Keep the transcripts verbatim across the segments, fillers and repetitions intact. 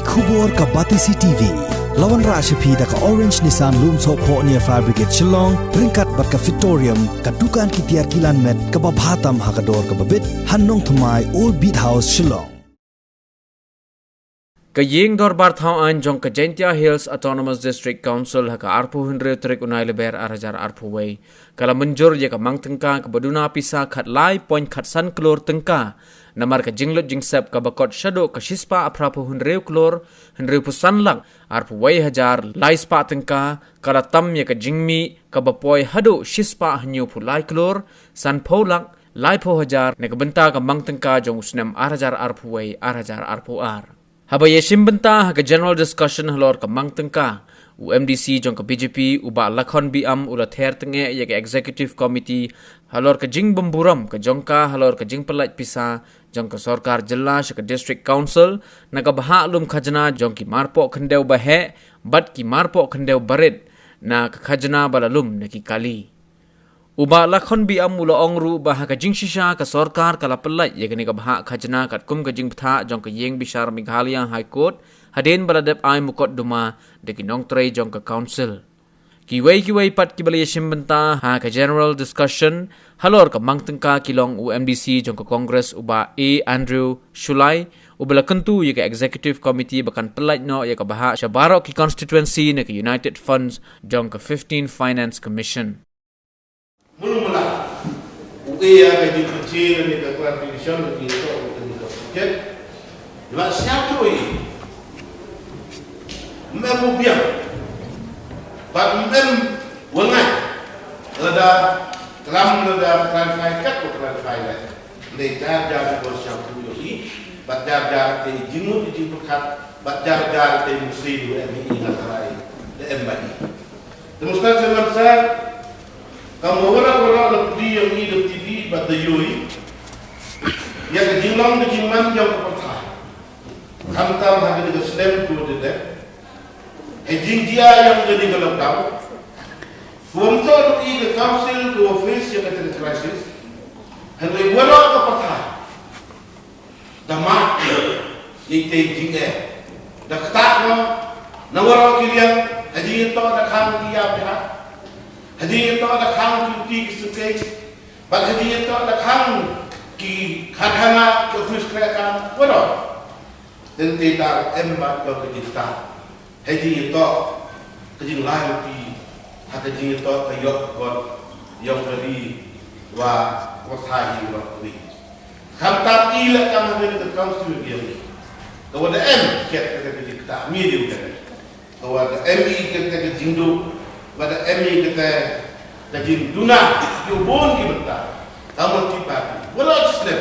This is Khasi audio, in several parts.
Khubor ka Batesi T V. La wanrah sha phi da ka Orange Nissan Lumsohphoh near Fire Brigade Shillong, ryngkat bad ka Fitorium, ka dukan ki tiar kilan met kaba bha tam ha ka dor kaba bit, ha Nongthymmai, Old Beat House, Shillong. Ka Ïing Dorbar Thaw Aiñ jong ka Jaintia Hills Autonomous District Council ha ka arphew hynriew tarik u Nailaber ar hajar arphew wei ka la mynjur ïa ka mang tyngka kaba duna pisa khatlai point khatsan klur tyngka, namar ka jinglut jingsep kaba kot shaduh ka shispah arphew hynriew klur hynriewphew san lak arphew wei hajar laispah tyngka, ka la tam ïa ka jingmih kaba poi haduh shispah hynñiewphew lai klur sanphew lak laiphew hajar na ka bynta ka mang tyngka jong u snem ar hajar arphew wei ar hajar arphew ar. Haba ïashim bynta ha ka general discussion halor ka mang tyngka, u M D C jong ka B J P, u Bah Lakhon B M, u la ther tyngeh ïa ka Executive Committee halor ka jingbymburom ka jong ka halor ka jingpyllait pisa jong ka sorkar jylla sha ka District Council na ka bhah lum khajna jong ki marpoh khyndew baheh bad ki marpoh khyndew barit na ka khajna ba la lum na ki kali. U Bah Lakhon B M u la ong ruh ba ha ka jingshisha ka sorkar ka la pyllait ïa kane ka bhah khajna katkum ka jingbthah jong ka Ïing Bishar Meghalaya High Court hadien ba la dep ai mukotduma da ki nongtrei jong ka Council. Kiwei kiwei pat kiba la ïashim bynta ha ka general discussion halor ka mang tyngka ki long u M D C jong ka Congress, u Bah A Andrew Shullai, uba la kyntu ïa ka Executive Committee ba kan pyllait noh ïa ka bhah sha baroh ki constituency na ka United Funds jong ka fifteenth Finance Commission. Mulu mula u e ïa ka jingpynshai ne ka clarification ne ka jingïathoh ka jingïathoh subject. Ba sñiawthooh i, ym em u biang bad ym em u ngait lada klam, lada clarify kat u clarify leh. Hynrei jar jar ki bun sñiawthooh ïohi bad jar jar te i jingmut i jingpyrkhat bad jar jar te i mynsiem u em i na ka rai da em bad i. Te Mister Chairman Sir, kam wa waroh waroh la pdiang i da TV bad da ïohi ïa ka jinglong ka jingman jong ka pyrthei. Khamtam ha kane ka snem ko te te ha jingjia jong kane ka lockdown, ko wa ym toh i ka council ko wa face ïa kata ka crisis. Hynrei waroh ka pyrthei da mad ïa itei i jingeh, da ktah noh na waroh ki liang. Ha jingïathoh da khang ki ïa pyrkhat, ha jingïathoh da khang ki uti ki sengkei, bad ha jingïathoh da khang ki karkhana, ki office kreh kam waroh. Te te da em bad ka jingktah ha jingïathoh ka jinglai luti, ha ka jingïathoh ka ïoh ka kot jong ka ri wa ka pyrthei hi wa ka ri. Khamtam i leh kam ha kane ka council ïa i, ka wa da em khet ka ka jingktah mi dei u ka, ka wa da em i khet ka jingduk, wa da em i khet ka jingduna ïa u bun ki bynta. Ka multi party waroh chisnem,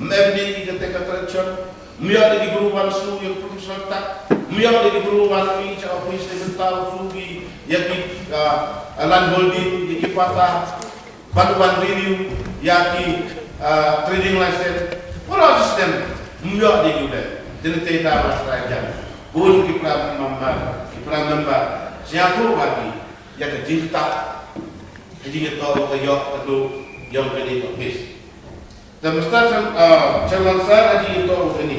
ym em dei i khet ka corruption. Ym ïoh da ki bru wan shu ïa ki professional tak. Ym ïoh da ki bru wan mih sha office ne mynta u shu ki ïa ki, ah, land holding, ïa ki pata, ban wan renew ïa ki, ah, trading license. Waroh chisnem ym ïoh da ki u dei. Te ne te da ma trai jan bun ki prime member, ki prime member sñiawthooh bha ki ïa ka jingktah ha jingïathoh ka ïoh ka duk jong kane ka office. Te Mister Chair-, ah, Chairman Sir, ha jingïathoh wa kane,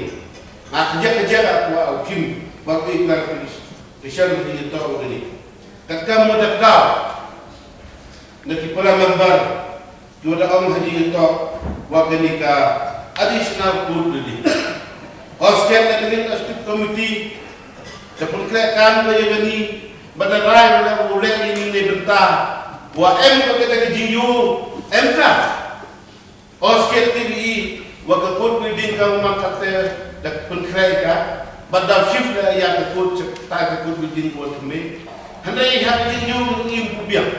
nga kajia kajia da kwah u khim bad u clarification ha jingïathoh wa kane. Katkam wa da kdaw na ki para member ki wa da ong ha jingïathoh wa kane ka additional court building, u sket na kane ka strict committee da pynkreh kam ka ïa kane, bad da rai bad da u leh ïa kane bynta wa em ka kata ka jingïoh em ka. U sket TV wa ka court building ka u man katte da pynkreh ka, bad da shift da ïa ka court, ka court building ko thymmai. Hynrei ha ka jingïoh ka im pu biang.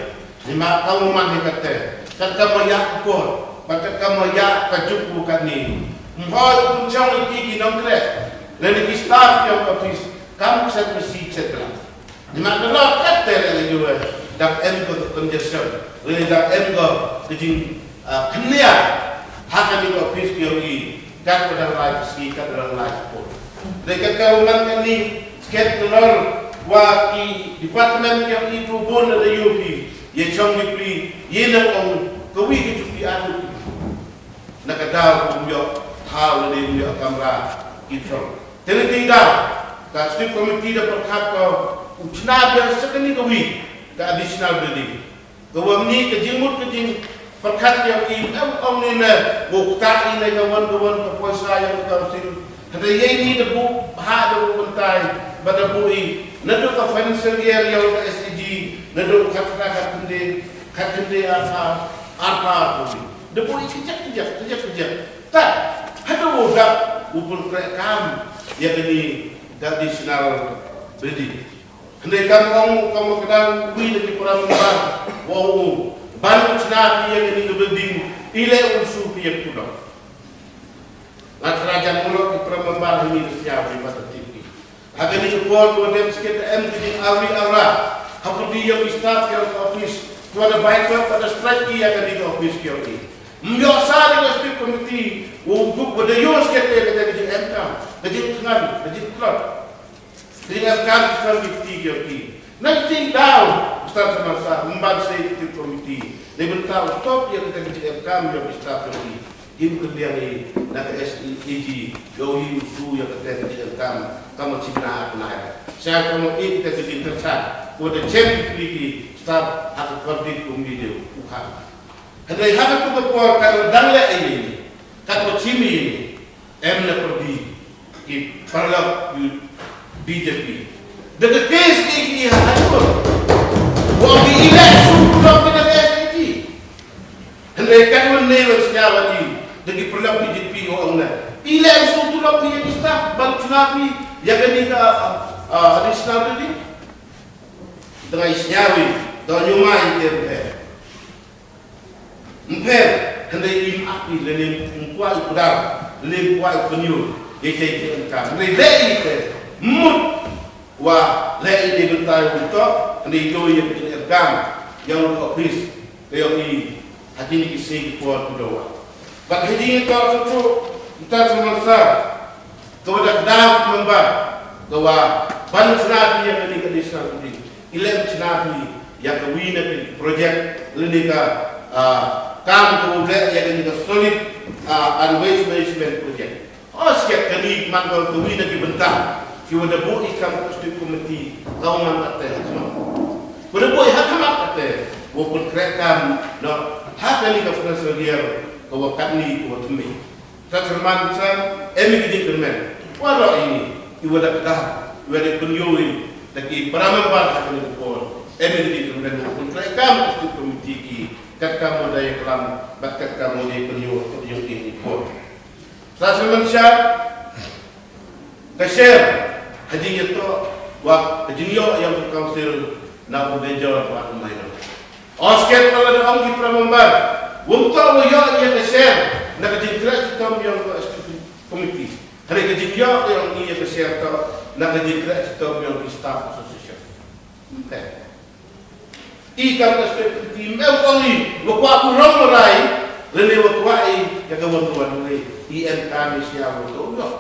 Ni ma ka u man hi katte, katkam wa ïa ka court bad katkam wa ïa ka juk u kane. Ym hoi u pynshong ïa ki ki nongkreh lane ki staff jong ka office kam kset masi kset bla. Ni ma ka la katte lane ïa u dang em ka congestion lane dang em ka jing, ah, khyndiat ha kane ka office ki ïohi. Kat ba dang lai ka sngi, kat ba dang lai ka por. Dei kat ka u man kane, sket ka lor wa ki department ki ïohi tu bun da ïohi. Ïa chong ïa pli, ïa na ong ka wi ka chuti atu. Na ka daw kum ïoh thaw lane ym ïoh kamra ki chong. Te ne dei daw Ka Executive Committee da pyrkhat ko u chna biang sa kane ka wi ka additional building. Ka wan ni ka jingmut ka jingpyrkhat ïa ki em ong ni ne u kta i ne ka wan ka wan ka poisa ïa ka council. Hynrei ïa ni da buh ha da buh bynta ba da buh i naduh ka financial year ïa ka S A G naduh ka kata ka kynde ka kynde ar ar ar ar da buh i kjak kjak kjak kjak. Ta hada u dap u pynkreh kam ïa kane ka additional building. Hynrei kam ong kam ka dang wi da ki para member wa u ban u chna ïa kane ka building i leh u su ïa ku dong. Nga tharai jan mulok ki para member hynrei da sia wi ba ta tip ki. Ha kane ka por ko dem sikit em ki ding awi ara. Ha pudi ïa ki staff ïa ka office. Ko da bai ko da strike ïa kane ka office ïa ki. Myo sa ni ka speak committee. Wo group ko da yo sikit ïa ka jing em kam. Ka jing tngan, ka jing klot. Ka jing em kam ki kam ki ti ïa ki. Na ki ting daw. Ustaz sama sa, mban sa ki committee. Ni bynta u stop ïa ka jing em kam ïa ki staff ïa ki. Him kyndiang i na ka S E A G, yow hi u su ïa ka teng ka jingkam, ka ma chim na ka nai. Sa ka ma i ka ka jingkyrchan, ko da chem ki ki stap ha ka kordit ko mi de u kha. Hynrei ha ka tu ka por ka dang le i ni, ka ko chim i ni, em na kordit. Ki paralok ïa u B J P. Da ka case ki ki ha ha tu. Wa ki election block ki da ka S A G. Hynrei kan wan ne wan sñiaw wan i. Da ki paralok B J P wa ong na. Election block ki ïa ki staff ban chna ki ïa kani ka, ah, ah, additional duty. Da ngai sñiaw i. Da ñiuma i te. Mpher, hynrei im ap i lane ym kwah i kudar, lane ym kwah i pynïoh, ïa ka jingkam. Hynrei leh i te, mut, wa, leh i te bynta ïa u tok, hynrei ïoh ïa ka jingkam, ïa u office, ka ïoh i, ha kine ki sngi ki por ki dawa. Bad ha jingïatok shuh shuh, kita sa mansa, Ka wa da kdaw ki member, ka wa ban chna phi ïa kane ka additional building. I leh chna phi ïa ka wi na ka project, lane ka, ah, kam ka wa leh ïa kane ka solid, ah, and waste management project. Oi, siat kane man ka wa ka wi na ki bynta. Ki wa da buh i kam ka district committee, ka wa man ka te ha khmat. Wa da buh i ha khmat ka te, wa pynkreh kam, no, ha kane ka financial year, ka wa katni, ka wa thymmai. Sa thymmai sa, em i ka jingkyrmen. Waroh ini, i wa da kdaw, i wa da pynïoh i, da ki para member ha kane ka por. Em i ka jingkyrmen, wa pynkreh kam ka district committee ki, kat kam wa da ïaklam, bad kat kam wa da pynïoh, ka jingkyrmen i por. Sa thymmai sa, ka share, ha jingïatoh, wa, ka jingïoh ïa ka council, na u major, wa u minor. Ong skhem pala da ong ki para member. Wym toh wa ïoh ïa ka share na ka jingkyrmen shitom ïa ka executive committee. Hynrei ka jingïoh ïa ka share toh na ka jingkyrmen shitom ïa ka staff association. Ym pher. I kam ka executive committee ym ong i wa kwah burom rai lane wa kwah i ïa ka wan wan rai. I em kam i sia wa to ïoh.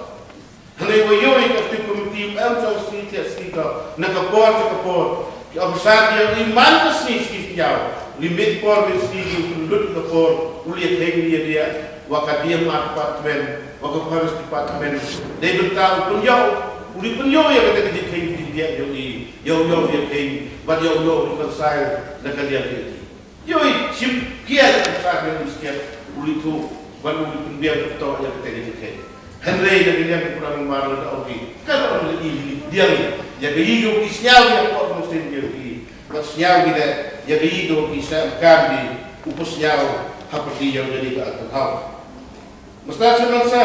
Hynrei wa ïoh i ka district committee em sa sngi te sngi ka na ka por te ka por. Ki officer ki ïoh i man ka sngi sngi sngi ïoh. Li mid por mid sngi ki u lut ka por u li theng li dia wa ka D M R department wa ka forest department. Dei bynta u pynïoh u li pynïoh ïa ka te ka jingtheng jingdia ïoh i ïoh ïoh ïa theng bad ïoh ïoh reconcile na ka liang ïa ki. Ïoh i shim kiar ka sa ka ni siat u li tu ban u li pynbiang to ïa ka te ka jingtheng. Hynrei da ka liang ka pura member da ong ki ka da ong i li diang ïa ka i ka u ki sñiaw ïa ka ong sien ïa ki. Ka sñiaw ki da ïa ka i ka u ki sa kam ki u pa sñiaw ha pa ki ïa ka ni ka ka hau. Masta sa man sa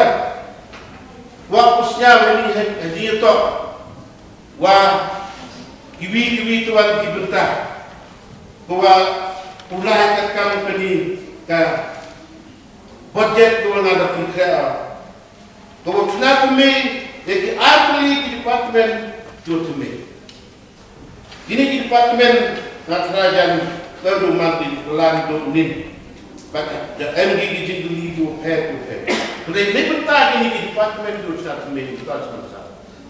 wa u sñiaw ni ha ha ji to. Wa kiwi kiwi tuan ki bynta ko wa pulai ka kam kani ka budget ko wa nga da pynkreh. Ko wa tuna kami ya ki artylli ki department tu kami. Kini ki department nga try jan ka du man ki plan du nin. Bad da em ki ki jingkylli tu pher tu pher. Kini bynta kini ki department tu tuna kami tu tuna kami.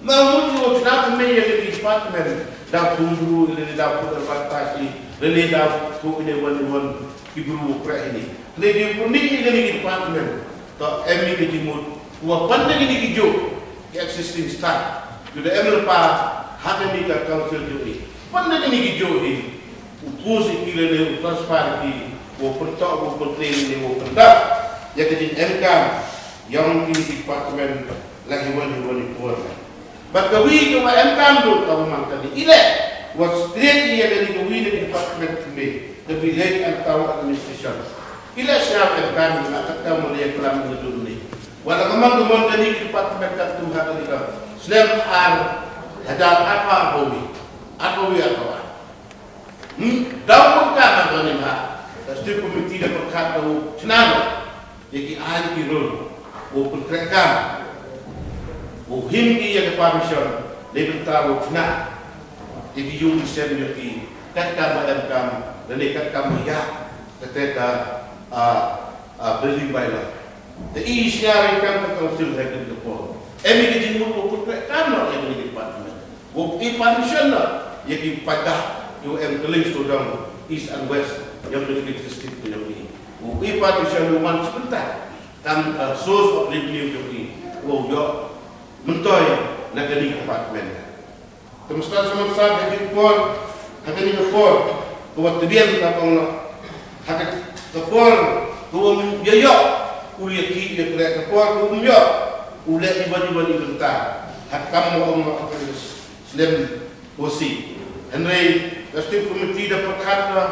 Ma mut u chna thymmai ïa ki department da pynbru lane da pynbru advertise lane da pynbru ine wan wan ki bru u kreh ini. Lane di pynbru ine ki department. To em ni ki jingmut wa pan da kini ki juk ki existing staff. Te da em lypa ha kane ka council jong ngi. Ban da kine ki jong ngi, u pus ïa ki lane u transfer ïa ki, u pyntok, u pyntrei lane u pyndap ïa ka jingemkam jong kine ki department la ki wan, ki wan, ki wan. Bad kawi kaba emkam ruh kaba man kane, i leh wat straight ïa kane kawi na ki department kumne, ka village and town administration. I leh sha emkam ruh, katkam ruh ïa ka lam ruh kumne. Wat la ka mon ka mon kane ki department katto ha kane ka snem ar hajar arphew arphew, arphew arphew. Hmm, da u pynkan na ka nim ha. Ka steering committee da pyrkhat ka u chna noh ïa ki aiñ ki rule, u pynkhreh kam, u him ki ïa ka permission, ne bynta u chna ïa ki ïung ki sem ïa ki, katkam ba emkam, lane katkam ba ïa, kata ka, ah, ah, building bylaw. Te i sha ri kam ka council ha kane ka por. Em i ka jingmut u pynkhreh kam noh ïa kane ka department. U i permission noh ïa ki paidbah, ïa u em kylleng sawdong East and West, ïa kane ka district ïa kane. U i permission u man shi bynta kam, uh, source of revenue ïa kane. U ïoh myntoi na kane ka department. Te mynta sa mynta ha kane ka por, ha kane ka por, ka wat tbian ka ong noh. Ha ka, ka por, ka um ïa ïoh, u ïa ki ïa kre ka por, ka um ïoh, u leh iban iban i bynta. Ha kam u ong noh ha kane ka slem posi. Hynrei, ka steering committee da pyrkhat noh,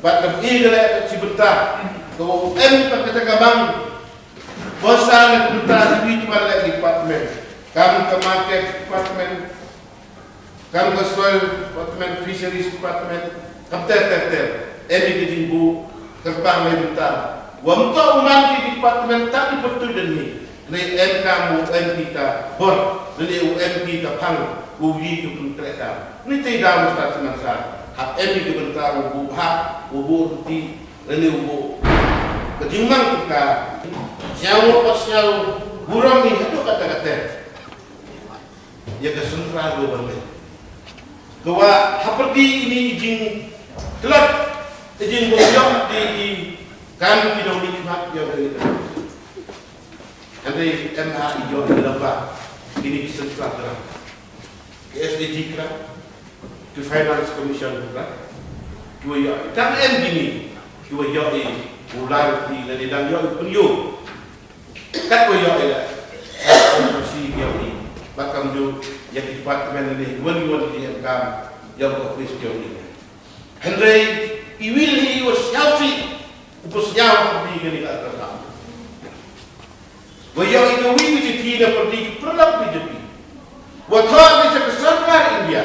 bad ka i ka leh ka shi bynta. Ka um em ka kata ka bang, poisa na ka bynta, ki tu ban leh department. Kam ka market department, kam ka soil department, fisheries department, kam ter ter ter. Em i ka jingbuh kyrpang ne bynta. Wa mynta u man ki department ta ki pyrtuid dang hi. Ne em kam u em ki ka bor, ne u em ki ka phang, u yi ki pyntreh kam. Ni te da mynta sman sa. Hap em i ka bynta u buh bha, u buh ruti, ne u buh ka jingmang ka. Siaw u pa siaw, burom ni haduh kata kata. Ïa ka central government. Ka wa ha pyrdi ini i jingtlot, i jingbym ïoh di i kam ki nongmihkhmat ïa ka ni ka. Hynrei em ha i ïoh i laba ini ki central grant. Ki S D G grant, ki Finance Commission grant. Ki wa ïoh i tang em kini, ki wa ïoh i u lai i lane dang ïoh i pynïoh. Kat ko ïoh ïa la. Kat ko si ïoh i. Bad kam ju ïa ki department ni wan wan ki em kam ïa ko office ïoh i. Hynrei i wil hi wa siaw si. U pus siaw ko bi ka ni ka ka. Wa ïoh i ko wi ki ti na perdi ki pernah bi jepi. Wa thoh ki sa ka sorkar India.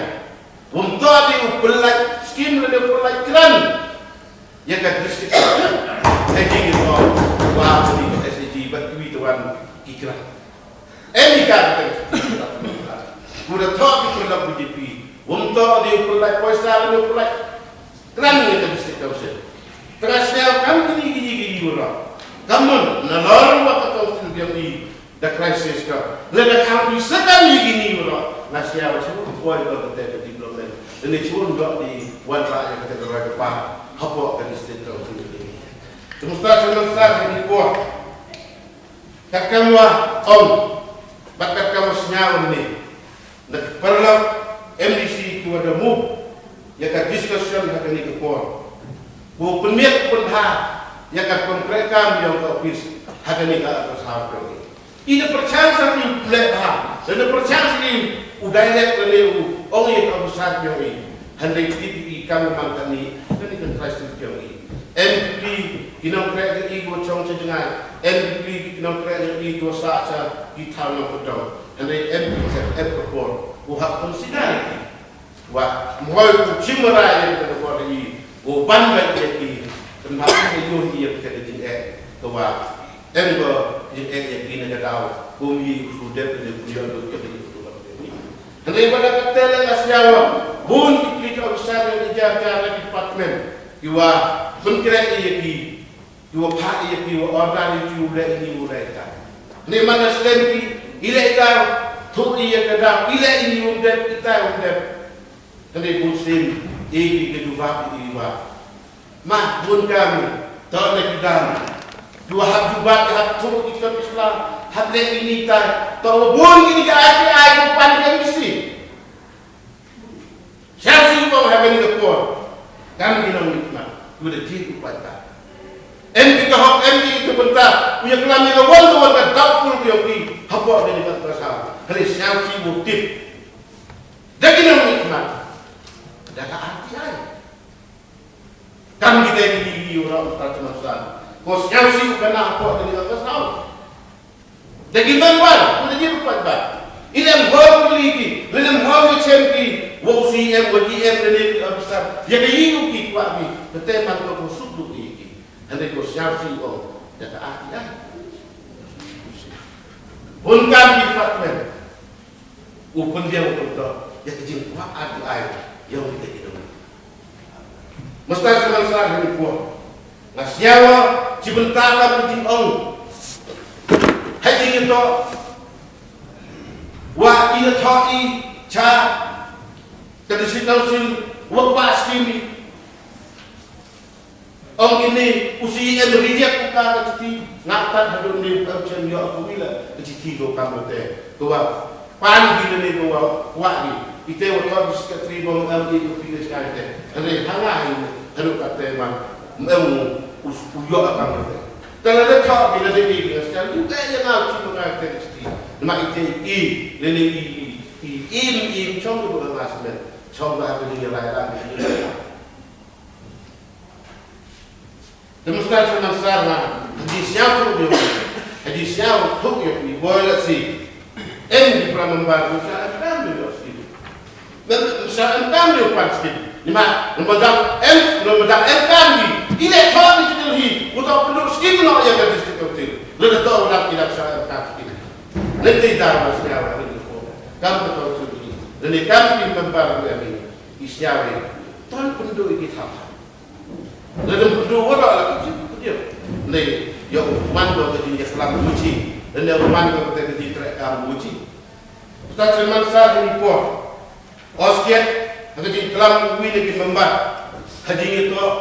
Wym toh dei u pynlait skim lane u pynlait grant ïa ka district. Ka jingïathoh wa ka dei ka S H G bad kiwei te wan ki grant. Em i ka ka district. Wym toh dei u pynlait B J P. Wym toh dei u pynlait poisa lane u pynlait grant ïa ka district council. Tengah sñiaw kam kini kini kini wala. Kam mon nalor wa ka council biang i. Da crisis ka. Lada kam i sekali kini wala. Nga siaw sñiaw ka poi ka kata ka development. Lane sñiaw dok di wan ba ïa kata ka roi ka pa. Hapoh ka district council kini. Semesta semesta kini poi. Katkam wa ong. Bad katkam wa sñiaw ni. Na ki paralok M D C ki wa da move ïa ka discussion ha kani ka por. Ko pynmiat pynbha ïa ka pyntrei kam ïa ka office ha kani ka atas ha ka. I da pyrchang sa i u leh bha, da da pyrchang sa i u direct lane u ong ïa ka officer ïa i. Hynrei ki ki kam man kani, kani ka crisis ïa i. M P ki nongtrei ki i ko chong cha jngai. M P ki nongtrei ki i ko sa cha ki thaw nongkyndong. Hynrei em em ka por u hap consider ïa ki. Wa mhoi u chim ra ïa ka por ïa ki. U ban ba ïa ki. Kan ba ka ïoh ïa ka jingeh. Ka wa em ba jingeh ïa ki na ka daw. Kum ïa u su dep ïa u ïoh ïa ki. Hynrei ba da ka tele nga sñiaw. Bun ki ki officer ïa ki jar jar department. Ki wa pynkreh ïa ki. Ki wa phah ïa ki wa order ïa ki u leh ini u leh ita. Ni mana slem ki i leh ita. Thuh ïa ka dap i leh ini um dep ita um dep. Kane bun sien i ki ka jubab i wa. Ma bun kami to ne ki dam. Ki wa hap jubab hap thuh ïa ka isla hap leh ini ita. To bun ini ka ai ki ai ki pan ka misi. Ïa ka lam ïa ka wan ka wan ka doubtful ka ïong ki hapoh kane ka shnong. Hynrei sngewsih u tip. Da ki nongmihkhmat. Da ka R T I. Kam kita ki ki ki ura u ta chama sa. Ko sngewsih u kane hapoh kane ka shnong. Da ki member, u da ki paidbah. I lem hor ki li ki, i lem hor ki chem ki, wa u C M, wa D M, da ki officer. Ïa ka ïing u ki kwah ki, ka te man ko ko suk du ki ki. Hynrei ko sngewsih ong, da ka R T I. Bun kam ki department. U pynbiang u pyndoh, ïa ka jingkwah R T I, ïa u kita ki dong. Masta Salman Sar ha ni por. Nga sngew, shi bynta ka ka jingong. Ha jingïatoh. Wa i na thoh i cha. Ka District Council, wa kwah skim i. Ong kine, u C M reject ka ka chithi, nga pat haduh ne u M C M ïoh ka wila, ka chithi ko kam te. Ko wa, pan kine ne ko wa, wa ni. Ite wa thoh ki secretary bong M D ko pine skai te. Hynrei hanga hi, haduh kate man, em u, u ïoh ka kam te. Tala le thoh kine ne ki, ki skai, u te ïa nga u chi ma ka te chithi. Ma ite i, ne ne i, i, i, i, i, chong ko ba ngas men. Chong ba ha kine ïa lai lai, ïa lai lai. Te Masta Salman Sar nga, ha jingsngewthuh ïa u, ha jingsngewthuh ïa u, boi lehse. Em ki para member, Masta em kam ïa u skim. Mem-, Masta em kam ïa u pan skim. Ni ma, namar dang em, namar dang em kam ïa. I leh thoh ni ki Delhi, u thoh pynduh skim noh ïa ka District Council. Lada thoh u dak ki dak Masta em kam skim. Lada i dar Masta ïa u, kam ka Council ni. Lada kam ki member ïa ni. I sngew ïa. Ton pynduh ïa ki thaw. Lada pynduh wat la ka jingpynduh. Ni, ïa u man ka jingïaklam uji. Lada u man ka jingtrei kam uji. Ustaz Salman Sar ha ni por. Oskit, ha ka jingklam uwi na ki member. Ha jingïatoh,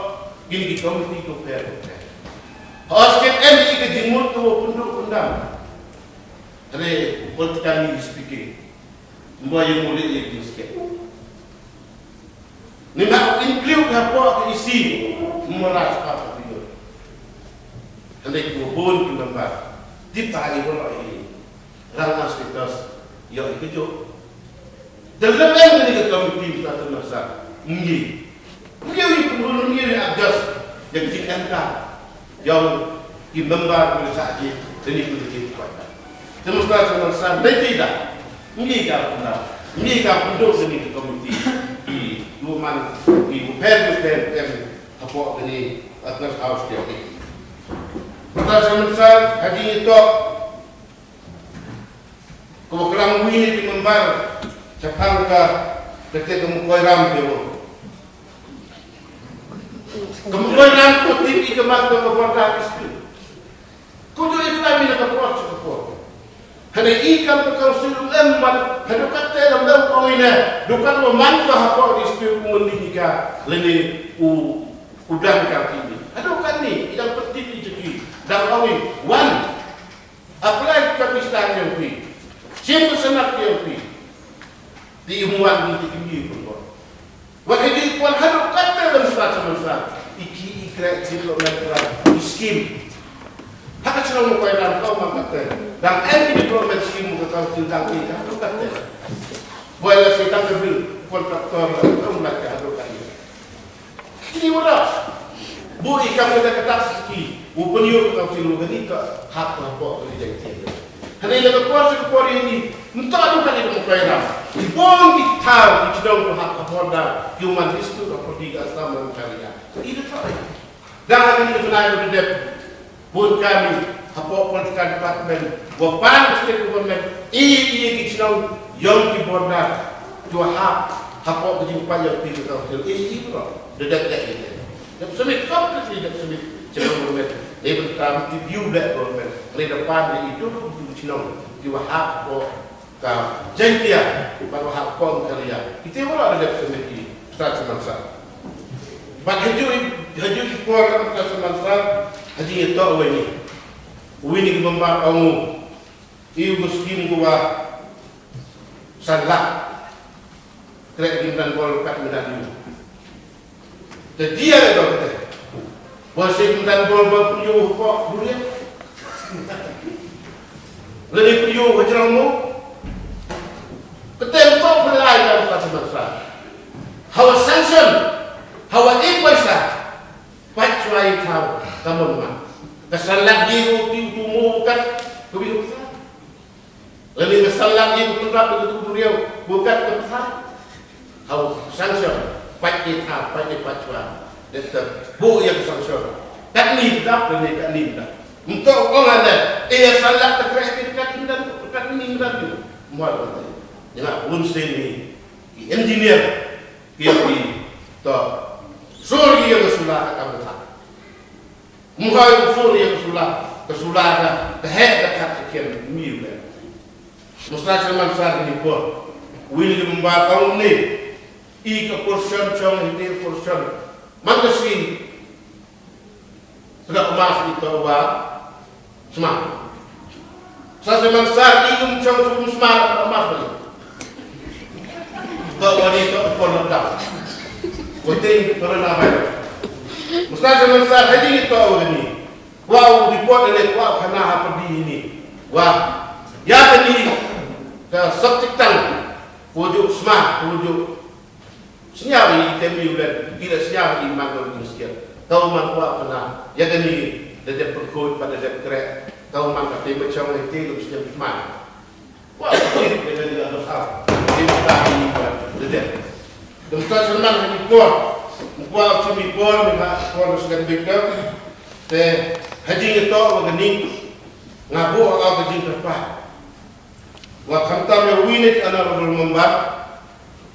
kine ki committee ko pher ko pher. Oskit em ïa ka jingmut ko pynduh pyndam. Hynrei political speaking. Mba ïa muli ïa ki skit. Ni ma include hapoh ka E C. Mara spa ka video. Hynrei ki bun ki member. Tip ta i wala i. Rang na status. Ïa i kejo. Dalam em ni ka committee ta tu masa. Ngi. Ngi ïa i pun ngi ïa adjust. Ïa ki em ka. Ïa ki member ki sa ji. Deni ku ji ku. Te Masta Salman Sar dei ti da. Ngi ka pun da. Ngi ka pun do deni ki committee. Ki du man ki u pher u pher em. Hapoh deni Athnas House ki. Masta Salman Sar ha jingïatoh. Ko ba klam wi ni ki member shaphang ka kate ka Mukoi Ram te wo. Ka Mukoi Ram ko tip i ka mat ka ka border dispute. Ko tu i klam i na ka por sha ka por. Hynrei i kam ka council em mat haduh kate lam dang ong i ne. Dukan wa man ka hapoh dispute ko ngi ni ka lene u u dang ka ki ni. Haduh kane i dang pyntip i jaki dang ong i wan. Apply ka Pakistan ïa phi. Shim ka Senate ïa phi. Te i wan ni te i phi pun ko. Wat ha ki pun haduh katta ban sa sa sa. I ki i kre i development plan i scheme. Ha ka shnong Mawkyrwat ka ma katta. Dang em ki development scheme ka council dang ki haduh katta. Boi la si tang ka bill contractor la ka um la ka haduh katta. Kini wada. Bu i kam kata kata ki. U pynïoh ka film kani ka hap ka hapoh ka jai ti. Hynrei la ka por sha ka por ïa ni. Nta du kani ka Mawkyrwat. Ki bun ki thaw ki chnong ka hap ka por da. Ki u man district ka por di ka Assam Meghalaya. I da thaw. Da kani ka bnai ka dep. Bun kami, hapoh political department, wa pan state government, i, i, ki chnong, ïong ki border, ki wa hap, hapoh ka jingpait ïong ki ka council, i, i, bro, da dep dep i. Dep submit, completely dep submit, chnong government, ne ban tam, ki view black government, ne da pan, ne i, tu, tu, tu, chnong, ki wa hap, hapoh, Ka Jaintia, bad wa ha Meghalaya. Ite wa la dep submit ki, Ustaz Salman Sar. Bad ha ju, ha ju ki por Ustaz Salman Sar, ha ju ïa to wa ni. Wi ni ki member ong u. I u skim ko wa san lak. Trek ki dan bol kat medan ni. Te dia le dok te. Bol se ki dan bol bol pun yo ko durian. Lane pynïoh hajrong mo. Kata em to pynlai ka ka semasa. Hawa sanction. Hawa ik paisa. Pat chwa i thaw. Ka mon ma. Ka san lak ïa u ti u tu mo kat. Ka bi u thaw. Lane ka san lak ïa u tu rap ka tu mo kat ka thaw. Hau sanction, pat ïa thaw, pat ïa pat chwa. Dep tep, buh ïa ka sanction. Kat ni dap, lane kat ni dap. Mynta ong ane, eh, ïa san lak ta kreh ki kat ni dan, kat ni dan tu. Mo kat ni. Ïa nga bun sien ni, ki engineer, ki ki to. Sur ïa ka sula ka kam ka. Mhoi u sur ïa ka sula, ka sula ka, ka heh ka khat ka khian mi u le. Mustad Salman Sar ni por. Win ki member ong ni. I ka portion chong hi te portion. Man ka si. Sda mas i to wa. Sma. Sa Salman Sar i um chong chong sma sma bali. To wa ni to por na da. Ko ting corona virus. Mustad Salman Sar haji to wa ni. Wa u report ne wa khana ha padi ni. Wa ya ka ni ka subject tang. Ko ju sma, ko ju Sñiaw i tem i ulen, i da sñiaw i man ko i sñiaw. Tau man kwah pynah, ïa kani, da dep pyrkhuid, pat da dep kreh. Tau man ka te ma chong i te lum sñiaw man. Kwah pynah, ïa kani da dep sñiaw. Te ma ta i man, da dep. Dum ta sñiaw man i por. Kwah sñiaw i por, mi ma por sñiaw bik da. Te, ha jingïatoh wa kani, nga buh ka jingkyrpad. Wa khamtam ïa uwei na ki honorable member,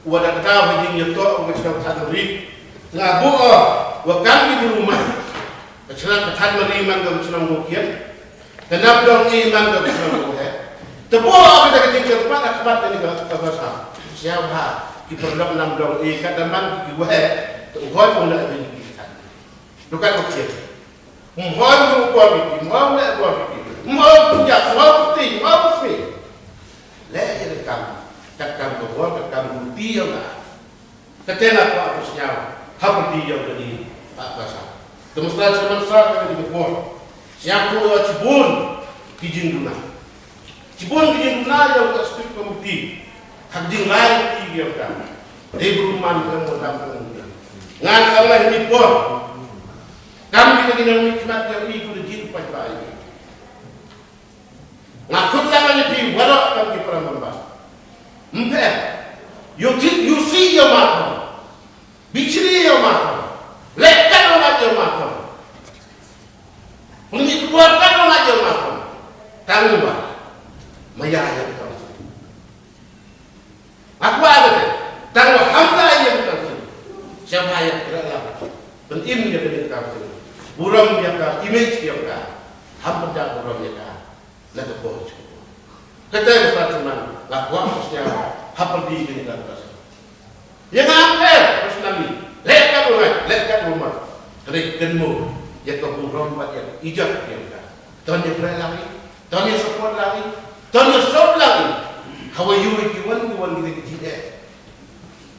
wa da kdaw ha jingïatoh wa ka chnong Thadmari, nga buh wa kam ki bru man, ka chnong ka Thadmari man ka chnong Gokien, ka Namdong i man ka chnong Gokien. Te buh wa ka jingkyrpad ha khmat kani ka, ka basa. Sñiaw ha, ki pyrlok Namdong i ka da man ki Gokien, te u hoi u na bini ki Thad. Dukat Gokien. Mhoi mru por biti, mhoi mru por biti. Mhoi mru ya, mhoi mru ti, mhoi mru ti. Le ïa ka kam, kat kam ka bor, kat kam mru ti ïa nga. Ka tena ko aku sñiaw, ha pyrdi ïa ka ni, ha ka sa. Ka mustad sa man sa ka ni ka bor. Sñiaw ko ïa chibun, ki jingduna. Chibun ki jingduna ïa u ka strict committee. Hak jinglai ki ïa ka. Dei bru man ka mo dam ka mo. Ngan ka Allah ni por. Kam kita ki nang ni khmat ïa u i ku da jin paidbah i. Nga khut lang ïa phi waroh kam ki para member. Ym pher. Ïoh thik ïoh si ïa ma kham. Bichri ïa ma kham. Leh kat ïa ma kham. Pynmih khuar kat ïa ma kham. Tang ba. Maya ïa kham. Nga kwah kata, tang ba ham da ïa ka council. Sngewbha ïa ka lang. Pynim ïa ka council. Burom ïa ka image ïa ka. Ham pynjah burom ïa ka. Na ka por. Kata ka sa tymmen, nga kwah sngewbha ha pyrdi ka council. Ïa nga am pher, personally. Leh kat u ngai, leh kat u mar. Hynrei kynmaw ïa ka burom bad ïa ka ijot ïa ka. Ton ïa pyrshah lang i, ton ïa support lang i, ton ïa sop lang i. Hawa ïoh ki wan ki wan ki ki jingeh.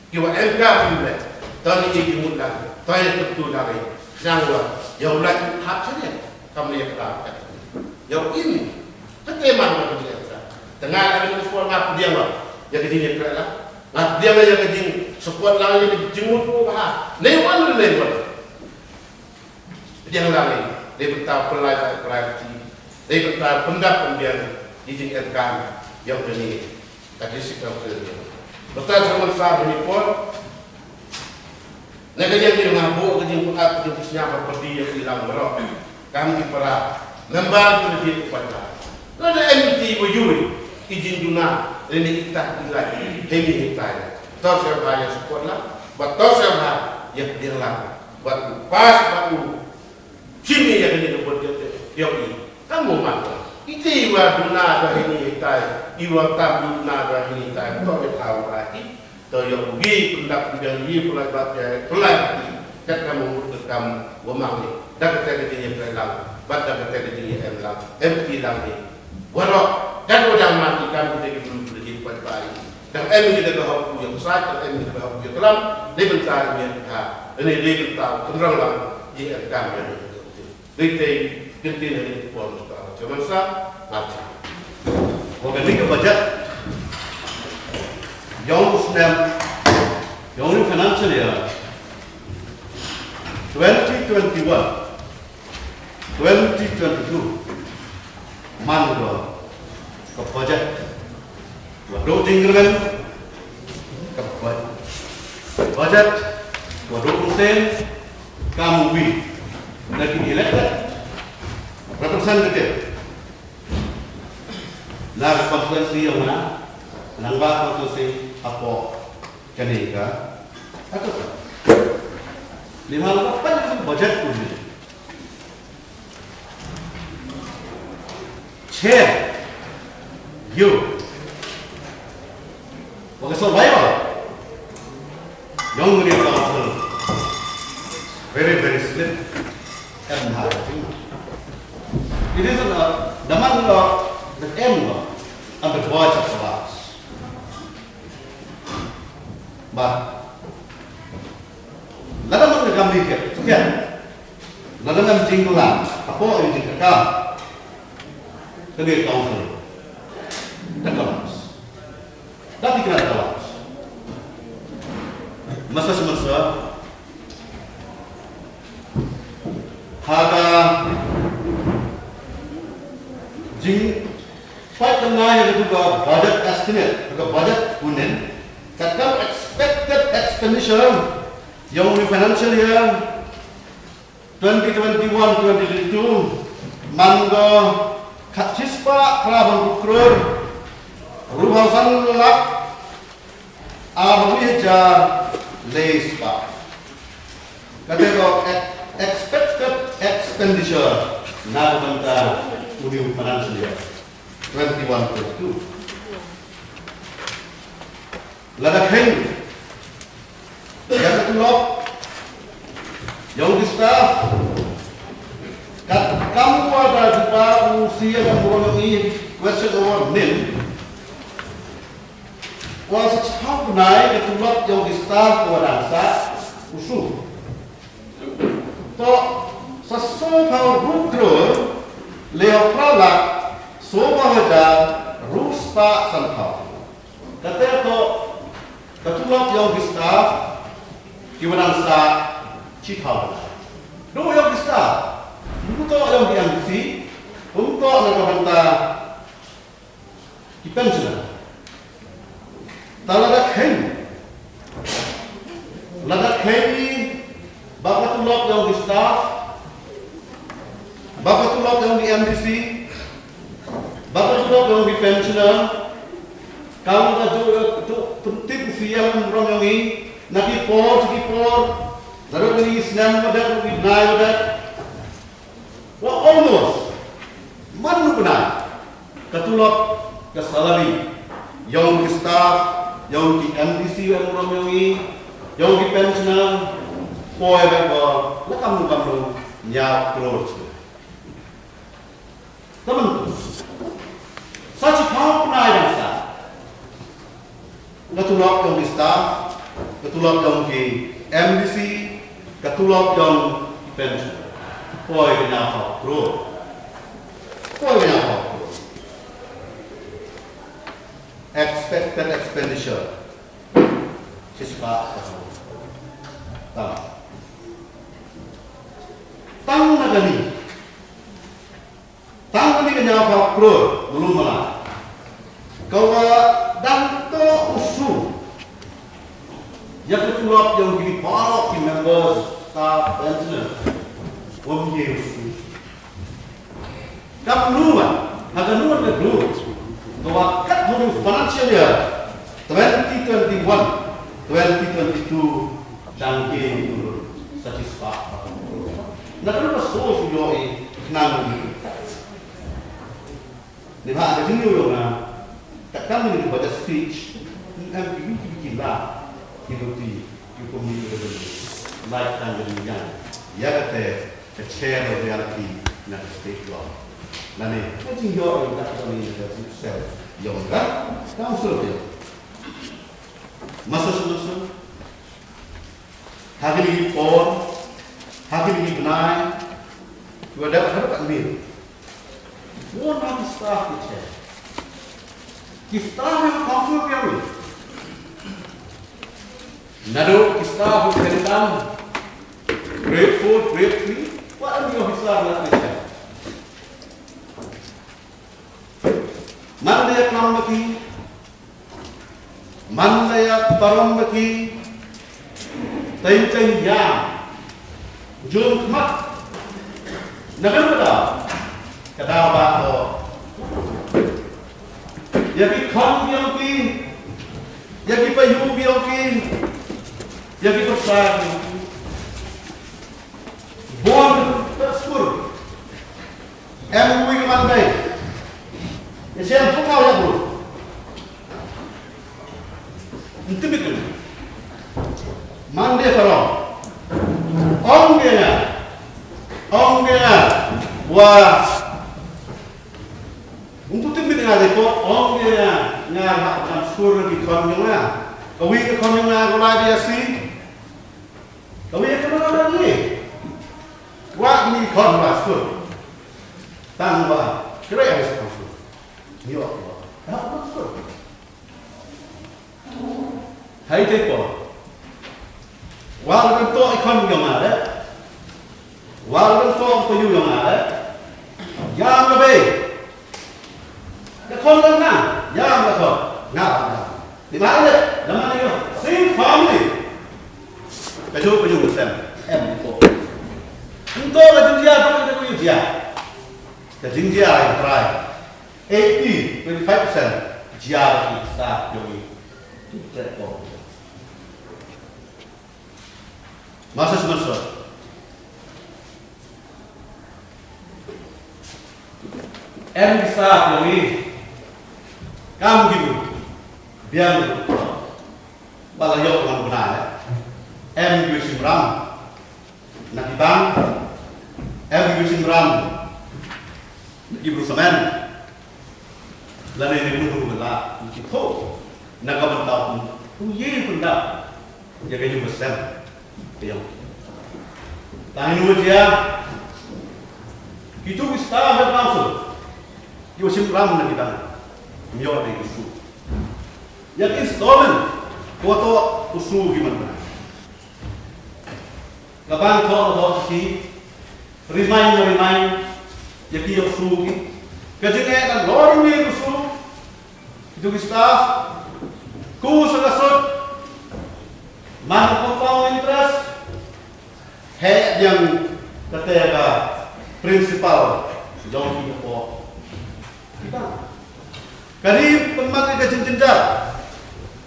Ki wa em ka ki leh, ton ïa ki mut lang i, ton ïa kyntu lang i. Nang wa, ïa u lait hap sha ïa, kam ïa ka kat. Ïa u im, ka te man ka jingeh ka. Tengah la ki support nga pdiang wa, ïa ka jingeh ka la. Nga pdiang ïa ka jing support lang ïa ka jingmut ko bha. Nei wan nei wan. Pdiang lang i, dei bynta pynlait ba priority, dei bynta pyndap pynbiang, i jingem kam, ïa u dani, ka district council. Bynta sa man sa ni por, na ka jingim nga buh ka jingpynkhat, ka jingpynsñiaw, ka pyrdi ïa ki lang baroh. Kam ki para, member ki jingpynkhat. Lada M P wa ïoh, i jingduna, lane i ktah i lait, hynrei hynrei. To sngewbha ïa support lang, bad to sngewbha ïa pdiang lang. Bad u pass bad u shim ïa kane ka budget te ïoh i. Kam mo man. Ite i wa duna da hini tai, i wa tam duna da hini tai. To ïa thaw ba i. To ïoh i pyndap pynbiang i pynlait bad ïa pynlait i. Kat kam mo mut kam wa mang i. Da kata ka jingïapyrshah lang, bad da kata ka jingïaem lang. Em ti lang i. Waroh, kat wa dang man i kam kita ki bulu bulu jingpynpai. Dang em kita ka hok ïa pynsaid, dang em kita ka hok ïa klam, dei bynta ïa ka, dei bynta kynrong lang, ïa ka kam ïa ka. Dei te, kyntin ha ïa ka por musta. Ka ban sa, lad. Wa kane ka budget yong u snem, yong u financial year twenty twenty-one, twenty twenty-two, man ko ka budget wa duh jingkyrmen, ka budget wa duh sien, kam uwi na ki elected representative na ka constituency yong nga, nang ba constituency hapoh kane ka, ka, ka, ni ma la ka pan budget ku ni. Chair, you. Wa ka survival yong u council very, very slim. Em ha. It isn't a, the man, uh, the end, uh, and the voice of the last. But lada man ka kam ni ke, ke. Lada man jingkulang, apo ïa jingkakam. Kane council. Da collapse. Da tikna da collapse. Masa semasa. Ha ka jing Pat tang ïa ka budget estimate, ka budget kunen, katkam expected expenditure yong u financial year twenty twenty-one twenty twenty-two, man ko khatspah phra phew klur, hynriew phew san lak, arphew hajar, lespah. Kata ko ex-, expected expenditure na ka bynta u new financial year twenty-one twenty-two. Lada kheiñ ïa ka tulop yong ki staff, katkam wa da jubab u C E M burom yong i, question over nin. Wa sa chiphaw bnai ka tulop yong ki staff wa dang sah u shu. To sa sawphew hynriew klur, lehphew phra lak, sawphew hajar, hynriew spah sanphew. Kata to ka tulop yong ki staff ki wa dang sah chiphaw bnai. Duh yong ki staff, ym to yong ki M D C, ym to na ka bynta ki pensioner. Te lada kheiñ, lada kheiñ ba ka tulop yong ki staff, ba ka tulop yong ki M D C, ba ka tulop yong ki pensioner, ka long ka ju, ju pyntip C E M burom yong i, na ki por sha ki por, naduh kine ki snem ba dep, ki bnai ba dep. Wa almost man u bnai ka tulop, ka salary yong ki staff, yong ki M D C wa burom yong i, yong ki pensioner, poi bad ko la kamnu kamnu hynñiew klur. Te mynta sa chiphaw bnai dang sah. Ka tulop yong ki staff, ka tulop yong ki M D C, ka tulop yong ki pension. Poi ka hynñiewphew klur. Poi ka hynñiewphew klur. Expected expenditure shispah ka klur. Tang, tang na kane. Tang kane ka hynñiewphew klur, mulu mala. Ka wa dang toh u shu ïa ka tulop yong kine baroh ki members, staff, pensioner. Ym ye u shu. Kam nu wan, ha ka nu wan ka nu. Ka wa kat ha u financial year twenty twenty-one twenty twenty-two, dang ïa u sa shispah. Na ka nu ka shu shu ïoh i khnang u Ni ha ka jingïoh yong nga, katkam ïa ka budget speech, em ki wi ki wi ki la, ki luti, ki kum ni ki wi. Lait tang ka jingïang ïa kata ka chair of reality na ka state law. Lane ka jingïoh yong ka, ka ni ka jingïoh yong ka council ka. Masa semasa ha kine ki por, ha kine ki bnai, ki wa dep haduh katne. Bun na ki staff ki che. Ki staff ha council ki ong. Naduh ki staff ki khetam, grade four, grade three, wat em ki officer la ki che. Man de kam ki Man la ïa parom ba ki teng teng ïa jong khmat. Na kan ka daw ka daw ba ko ïa ki khon biang ki, ïa ki payu biang ki, ïa ki pyrsa biang ki. Bun ka skur. Em wi ka man dei. Ïa shem pukau ïa bru. Ntimit kan. Man de parong. Ong de nga. Ong de nga. Wa. Untuk timit nga de ko. Ong de nga. Nga hak kan sur di kon nga. Kawi ke kon nga ko lai biasi. Kawi ke kon nga ni. Wa ni kon wa sur. Tang wa. Kira ya sur. Yo. Hak sur. Hai te ko. Wa la to i kon yong ale. Wa la to ko yu yong ale. Ya ma be. Ka kon na. Ya ma ko. Nga ba. Ni ma le. Na ma yo. Same family. Ka ju ka ju sem. Em ko. Nto ka ju ya ko ju ya. Ka jing ya ai trai. Eighty, twenty-five percent jia ki staff jong i. Platform. Masa semasa. Em ki staff jong i. Kam ki bu. Biang ki bu. Ba la ïoh lang bna, eh. Em ki shim ram. Na ki bank, em ki shim ram. Na ki bru samen. Lane ne bru bru la, ki tho. Na ka bynta u ye bynta. Ïa ka ïu ka sem. Ka ïong. Tang ïu jia. Kitu ki staff of council. Ïu shim ram na ki bank. Ïoh de ki su. Ïa ki installment. Ko to u su ki man. Ka ban thok thok ki remind remind ïa ki ïa u su ki. Ka jingeh ka lor ni u su. Kitu ki staff ku sa ka sut. Man ka compound interest. He yang kata ka principal jong ki ko. Kita. Ka ri pynmat ka jingjynjar.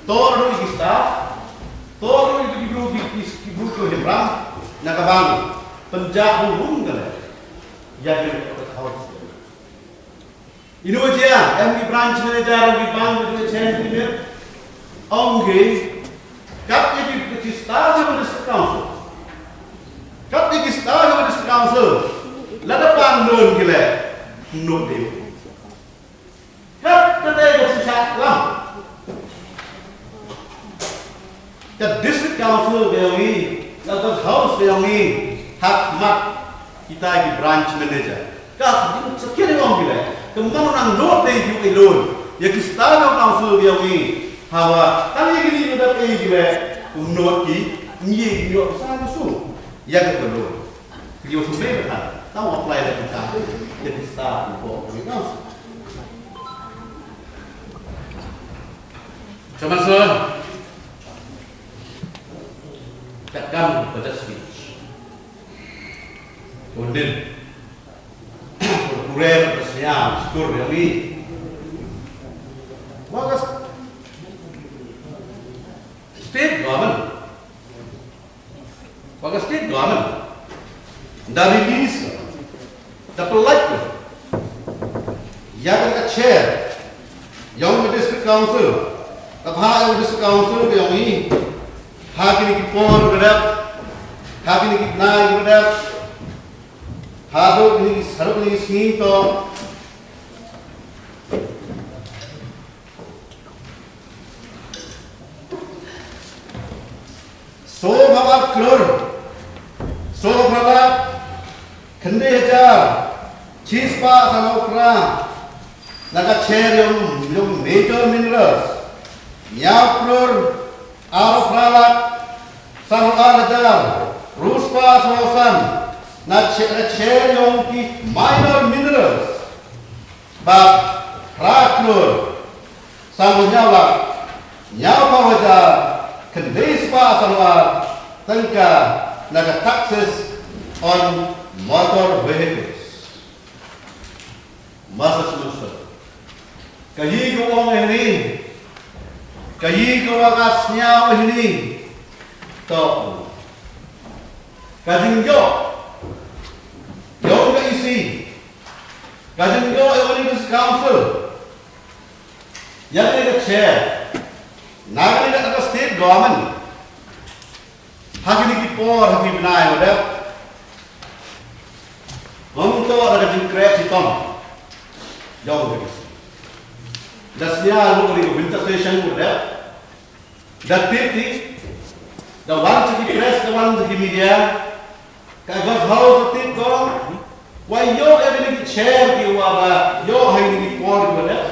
Tor ruh ki staff. Tor ruh ki bru ki, ki, ki bru ki himram. Na ka bang. Pynjah hum hum ka le. Ya ki ka house. Ino jia, em ki branch manager, em ki bank, em ki chain ki mir. Ong ki. Kat ki ki staff jong district council. Kat ki staff jong district council. Lada pan loan ki le. Nut de. Kat kata ka shisha lam. Ka district council ka yong i, ka house ka yong i, hak mat kita ki branch manager. Ka sakit ong bila, ka man nang note yu i loan. Ya ki staff ka council ka yong i, hawa, tang ya ki ni da i bila, note ki, ni ni sa su. Ya ka loan. Ki yu su me ka, tang apply da kita, ya ki staff ko ka council. Sa masa ka kam ka speech. Undin. Kurer ka siam, skur yang ni. Bagas. State government. Ba ka state government da release, da pynlait ko ïa ka chair yong ka district council, ka bha yong ka district council ka yong i, ha kine ki por ka dep, ha kine ki bnai ka dep, ha dok kine ki sarok kine ki sngi to. Soo phaw ar klur, soo phaw ar khyndai hajar, Shispah sanphew phra na ka share yong, yong Major Minerals. Hynñiew klur arphew phra lak sanphew ar hajar hynriewspah sanphew san na sh-, na share yong ki Minor Minerals. Bad phra klur sanphew hynñiew lak hynñiewphew hajar khyndaispah sanphew ar tyngka na ka taxes on motor vehicles. Masa semester. Ka yi ka ong ïa hini. Ka yi ka wa ka sñiaw ïa hini. To. Ka jingïoh. Ïoh ka isi. Ka jingïoh ïa ka District Council. Ïa ka chair. Na ka state government. Ha kine ki por, ha ki bnai ba dep. Ngam ïoh da ka jingkhreh chitom. Jong ka. Da sñiaw ruh ïa ka winter session ba dep. Da tip ti. Da wan sha ki press, da wan sha ki media. Ka government house tip ko. Wa ïoh ïa kine ki chair ki wa ba ïoh ha kine ki por ki ba dep.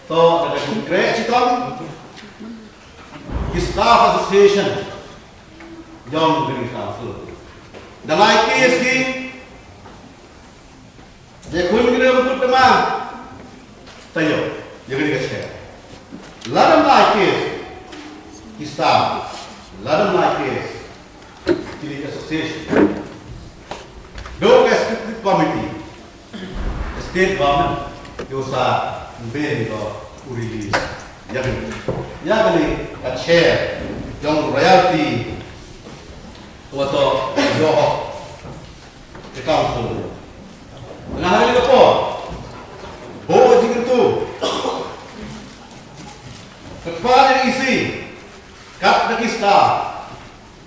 To da ka jingkhreh chitom. Ki staff association jong ka council. Da lai case ki, da khun ki da mukotduma. Taïew, ïa ka chair. Lada lai case ki staff, lada lai case ki association. Do ka executive committee. State government, ïoh sa, mbe ni ko, u release. Ïa kane, ïa kane, ka chair, jong royalty, wa to, ïoh, ka council. Nga ha kane ka por, bo jingkyntu. Ka kpa jong isi, kat da ki staff.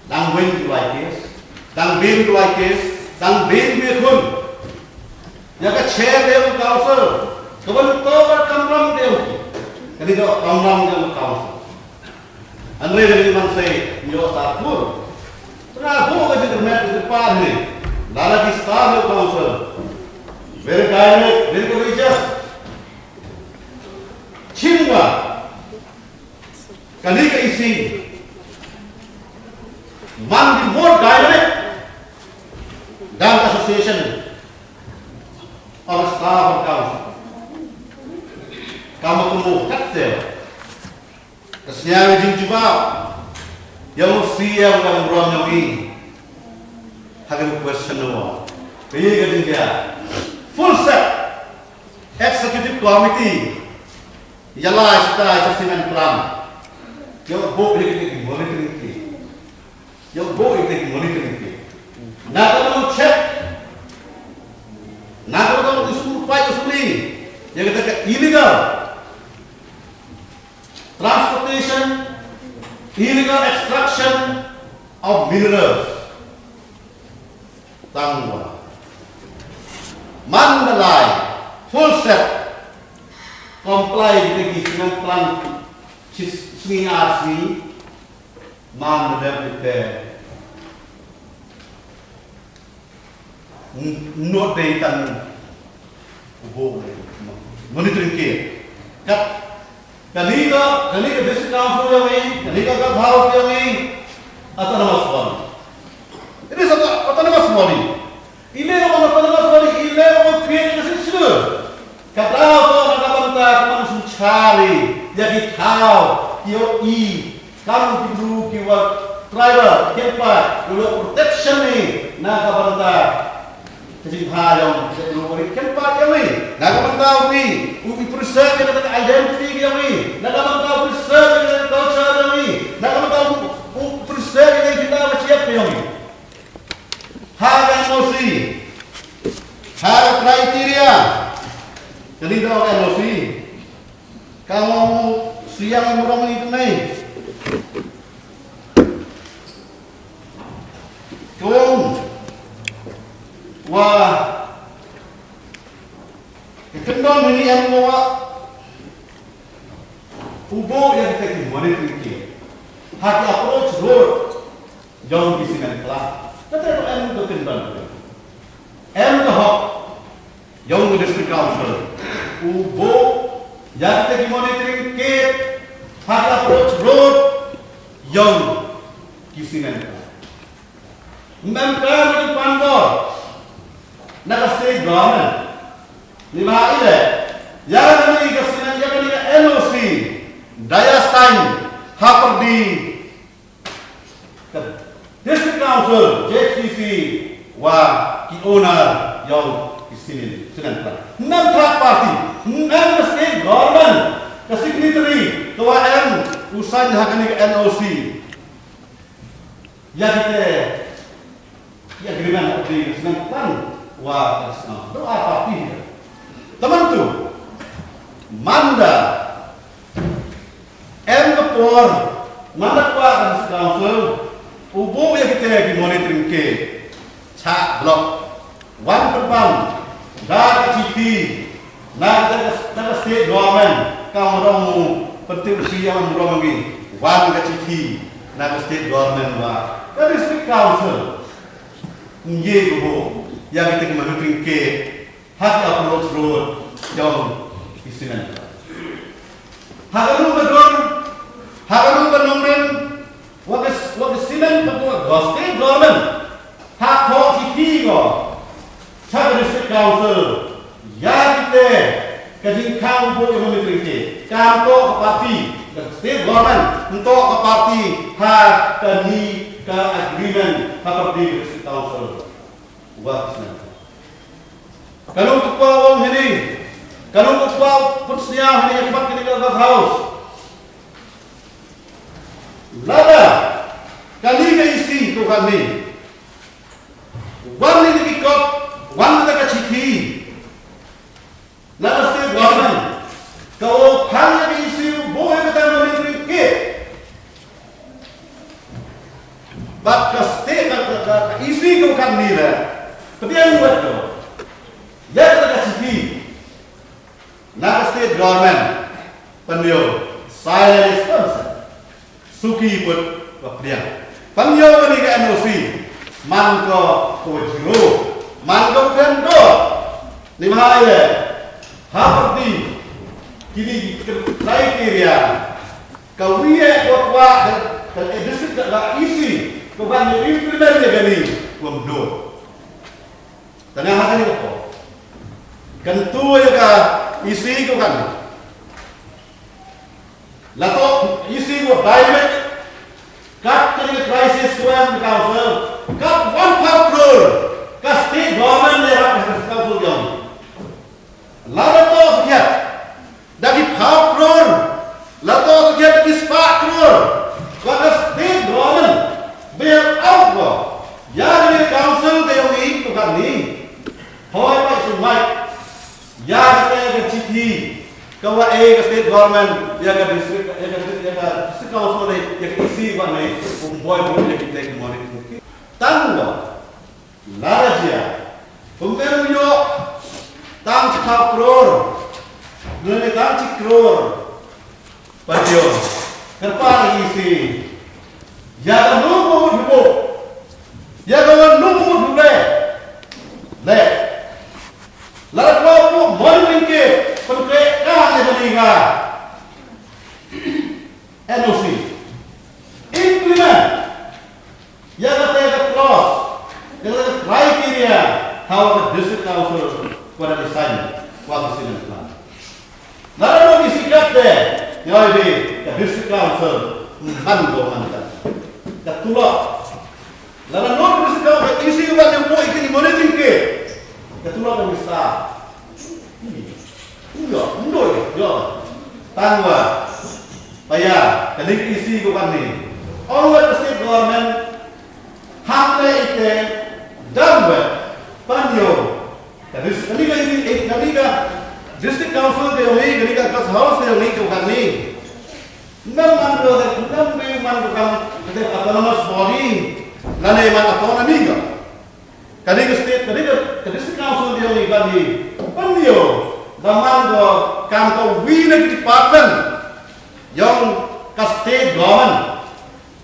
Dang win ki lai case, dang win ki lai case, dang win ki khun. Ïa ka chair de u council, ka ban to ka kamram de u. Kani do kamram de u council. Anre de man sei, nyo sa pur. Tra bo ka jingkyrmen ka par ni. Lada ki staff de u council. Very direct, very courageous. Chingwa. Kane ka isi man di more direct than association of staff and council. Ka mut kumno katte ka sñiaw jingjubab ïa u C M ka burom ïa u i. Ha ka question no. Ka ïa ka jingja full set executive committee. Ïa la ista ïa cement plant. Ïa u bok ïa ki monitoring ki. Ïa u bok ïa ki monitoring ki. Na ka long check. Na ka long isu pai isu ni. Ïa kata ka illegal transportation, illegal extraction of minerals. Tangwa. Man da lai, full step. Comply kita ki cement plant, sis-, sngi ar sngi. Man da dep kita. N-, not dei tang u bok dei. Monitoring ki. Kat Kani ka, kani ka District Council ïa ngi, kani ka Government House ïa ngi, autonomous body. It is auto-, autonomous body. Ile wan autonomous body, ile wan create ka shisha. Ka thaw ka na ka bynta ka man sum chari, ïa ki thaw, ki ïoh i, kam ki bru ki wa tribal, kynpa, ki ïoh protection ni, na ka bynta Ka jingbha jong ka jingpynlong ka ri kynpah jong ngi. Na ka bynta u ri, u preserve ïa ka identity jong ngi. Na ka bynta u preserve ïa ka culture jong ngi. Na ka bynta u, u preserve ïa ka jingbha ka shyiap jong ngi. Ha ka N O C. Ha ka criteria. Ka dei ka N O C. Ka ngong siang murong ni tnai. Kong wa ka kyndon ni em wa u bok ïa kita ki monitoring ki ha ki approach road jong ki cement plant. Kata em ka kyndon em ka hok. Jong u District Council u buh ïa kita ki monitoring gate ha ki approach road jong ki cement. Ym em kren ki pynbor na ka state government. Ni ma ile ïa kane ka cement, ïa kane ka N O C da ïa sign ha pyrdi ka District Council, J H D C wa ki owner jong ki cement, cement plant. Ym em third party, ym em ka state government ka signatory ka wa em u sign ha kane ka N O C. Ïa kite ki agreement of the cement plant wa ka District Council. Dei ar party. Te mynta manda em ka por, manda kwah ka District Council u buh ïa kite ki monitoring gate, chah block, wan pynban da ka chithi na ka, na ka state government, ka mrong mu pyntik u sia mrong ngi, wan ka chithi na ka state government wa ka District Council ngi ko buh ïa kite ki monitoring gate ha ki approach road jong ki cement. Ha ka ruh ka dur, ha ka ruh ka nongrim, wa ka, wa ka cement ka buh ka state government ha thoh chithi ko cha ka District Council ïa kite ka jingkhang buh ïa monitoring gate. Kam thoh ka party, ka state government ym thoh ka party ha kane ka agreement ha ka District Council. Wa ka cement. Ka long ka kwah ong hini, ka long ka kwah pynsngew hini ha khmat kane ka House. Lada kane ka E C ko kane wan na ki kot, wan na ka chithi na ka state government, ka ong phan na ka E C buh ïa kata ka monitoring gate. Bad ka state, ka, ka, ka E C ko kane la pdiang wat ko ïa kata ka chithi na ka state government. Pynïoh silence, suki put ba pdiang. Pynïoh kane ka N O C man ko ko zero, man ko kren ko. Ni ma ile ha pyrdi kini ki criteria ka wiye ko kwah ka, ka district ka E C ko ban implement ïa kane ko mdo. Tangah ha kane ka por kan tu ïa ka E C ko kan la to E C ko direct kat ka crisis ko em ka council kat one five crore ka state government le ha ka council jong. La la to sakhiat da ki phaw crore, la to sakhiat da ki spah crore, wa ka state government bail out ko ïa ka council ka yong i ko kan ni. Hoi pa sumai ïa ka, ka chithi ka wa e ka state government ïa ka district, ïa ka district, ïa ka district council ne ïa ka E C wa ne um boi boi ïa ki tek monik. Tang wa la la jia pemem yo tang chi phaw crore ne tang chi crore. Patio kerpa lagi si ya ka nu ko mut hibo ya ka nu ko mut hibo le la ko ko mon ringke pengke ka ne bani nga N O C implement. Ïa kata ka clause, ïa kata ka criteria, ha ka district council ka da design, ka da design plan. Lada no ki sikat te, ïa bi ka district council man ko man ka. Ka tulok. Lada no ki sikat ka isi ba ne mo ikini monitoring ke. Ka tulok ka mista. Ïa, ndo ïa. Tangwa. Paya, kane ka isi ko kane. Ong wet ka state government, hangta ite, dam wet, panyo. Kane ka, kane ka district council ka yong ni, kane ka guest house ka yong ni ko kane. Nam man ko, nam be man ko kam, kane autonomous body, lane man autonomy ko. Kane ka state, kane ka, ka district council ka yong i ban i, ban i, da man ko kam ka wi na ki department yong ka state government.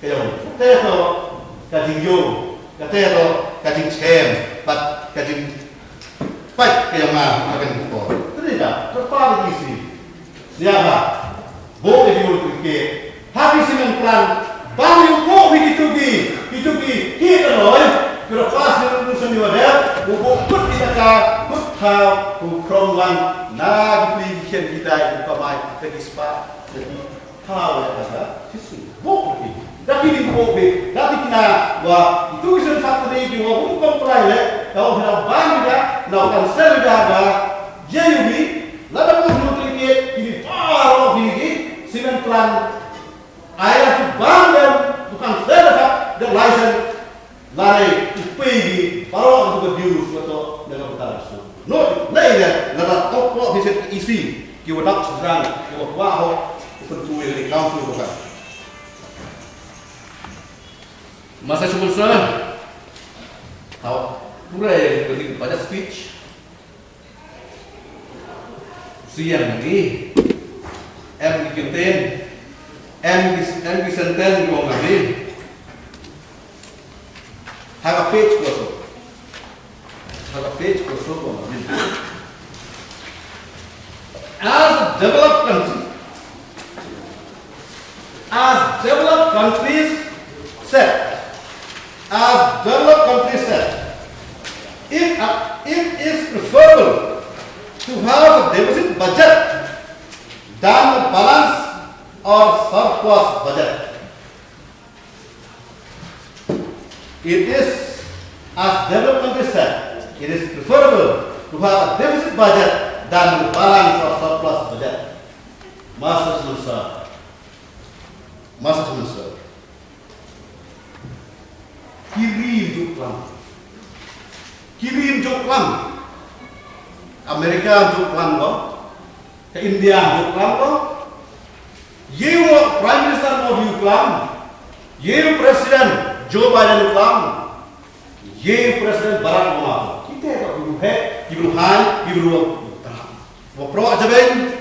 Ka yong, ka te to, ka jingyo, ka te to, ka jingchem, bad ka jing Peit ka ïa nga ha kane ka por. Te da, kyrpad ïa ki shi. Ïa ba. Bok ïa ki mut ki. Ha ki cement plant. Ban ïa u bok ïa kito ki. Kito ki. Ki ka noi. Kyrpad ïa u shen ïa u dep. U bok kut ïa ka. Kut thaw. U krong wan. Na ki pli ki khen ki dai. U kamai. Ka ki spah. Ka ki Thaw ïa ka da, Jisu. Bok ïa ki. Da ki ding bok ïa ki. Da ki kna wa, itu ki sen factory ki wa, hum comply le, da wa hna ban ïa ka, na wa cancel ïa ka, ye ïa ki, lada bok hnu tri ki, ki ni baroh ki, ki, cement plant. Ai la tu ban dem, tu cancel ïa ka, da license. Lane u pei ki baroh ki ka dues ka to na ka bynta ka shnong. No, lei ne, lada tok tok hi set isi ki wa dap sdang ki wa kwah ho u pyntu ïa ka council ko kan. Masa cuma sa. Tau, pura ïa ka budget speech. Siang ni. Em ki kynten. Em ki, em ki sentence ko ngi. Ha ka page ko so. Ha ka page ko so ko ngi. As a developed country, as developed countries said, as developed countries said, it, uh, it is preferable to have a deficit budget than a balance or surplus budget. It is, as developed countries said, it is preferable to have a deficit budget than a balance or surplus budget. Masa cuma sa. Masa cuma sa. Ki ri juk klam. Ki ri juk klam. America juk klam ko. Ka India juk klam ko. Ye u Prime Minister Modi u klam. Ye u President Joe Biden u klam. Ye u President Barack Obama. Kita ka bru he, ki bru hai, ki bru. Wa pro aja ben.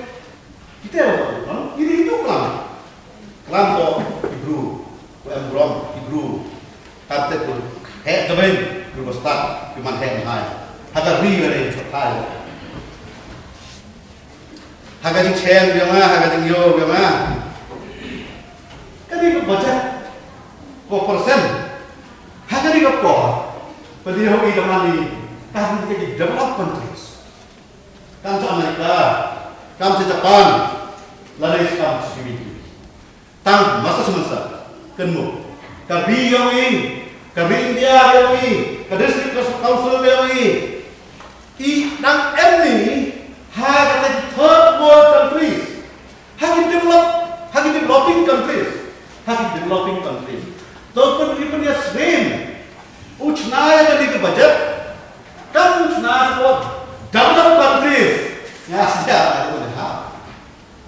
Kita ïa klam, ïa ri tu klam. Klam ko ki bru, ko em brom ki bru. Kante ko heh jabeng, bru ko stad, ki man heh man hai. Haka ri ri pathai. Haka jingchen biang ma, haka jingyo biang ma. Kani ko budget, ko percent. Haka ni ko por. Padi ho i damani, kan ki developed countries. Kam sha America, kam sha Japan, lane kam sha Sweden. Tang masa semasa, kynmaw. Ka ri yong i, ka ri India yong i, ka district council yong i. I dang em ni, ha kata ki third world countries. Ha ki develop, ha ki developing countries. Ha ki developing countries. To pynri pynïasyriem. U chna ïa kane ka budget. Kam u chna sha developed countries. Nga sdang ïa kane ha.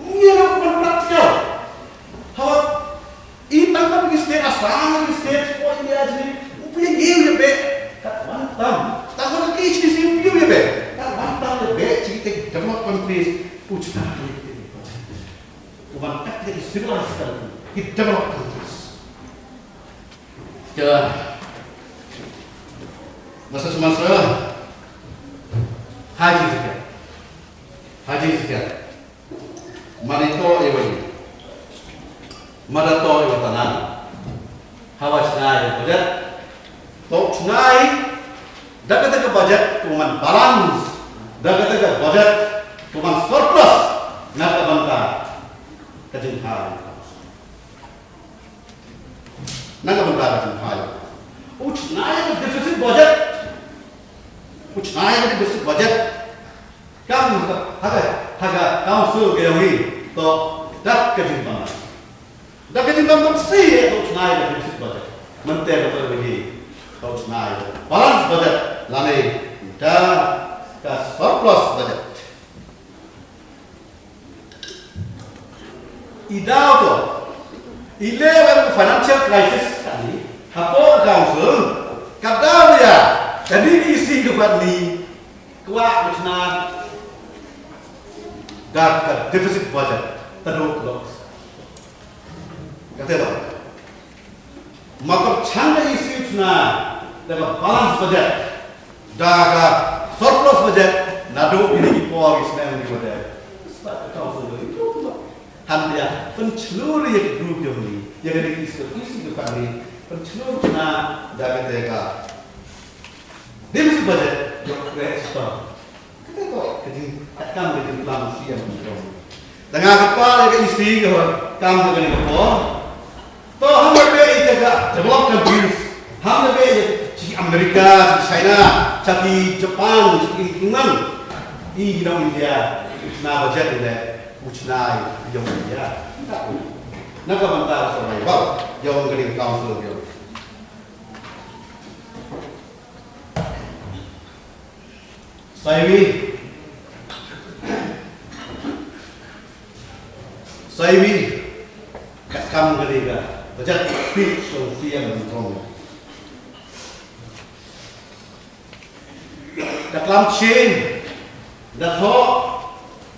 Ngi ruh pynpractical. Hawa i tang ka ki state Assam, ki state ko India jini. U pynïaid ïa beh. Kat wan tam. Tang ka ki state u pynïaid ïa beh. Kat wan tam ïa beh. Chi te developed countries. U chna ïa kane ka budget. Uban kat ki civilized country, ki developed countries. Ka masa semasa haji sekian. Haji sekian. Mari to iwai. Mada to iwai tanan. Hawa chna ïa ka budget. To chna ïa da kata ka budget kumban balance. Da kata ka budget kumban surplus. Na ka bynta ka jinghai. Na ka bynta ka jinghai. U chna ïa ka deficit budget. U chna ïa ka deficit budget. Kam ha ka, ha ka, ha ka council ka yong i. To da ka jingbam. Da ka jingbam bam si ïa ka u chna ïa ka deficit budget. Mynta ka bynta ka bagi. Ka u chna ïa ka balance budget. Lane da ka surplus budget. I daw to. I le wan ka financial crisis kani. Hapoh ka council. Ka daw ïa. Kani ki isi ka bad ni. Kwah ka chna da ka deficit budget. Taduk lok. Kata ba. Ma ka chang da isi u chna da ka balance budget. Da ka surplus budget naduh kine ki por ki snem ki ba dep. Spat ka council ka ri, hynrei haba pynchlur ïa ka group jong ngi, ïa kane ka issue, issue ka kane, pynchlur na da kata ka deficit budget, ïoh khreh shitom. Kata ka, ka jing, ka kam ka jingklam sha ïa ka jingklam. Tang nga kyrpad ïa ka issue ka kam ka kane ka por. To, ham da beh ïa ka developed countries, ham da beh ïa ki America, ki China, ki Japan, ki England. I ki nong India, u chna budget ïa u chna ïa u India. Na ka bynta survival jong kane ka council jong. Sa ïa wi. Sa ïa wi. Ka kam ka dei ka budget speech jong C M Lyngdoh. Da klam shisien, da thoh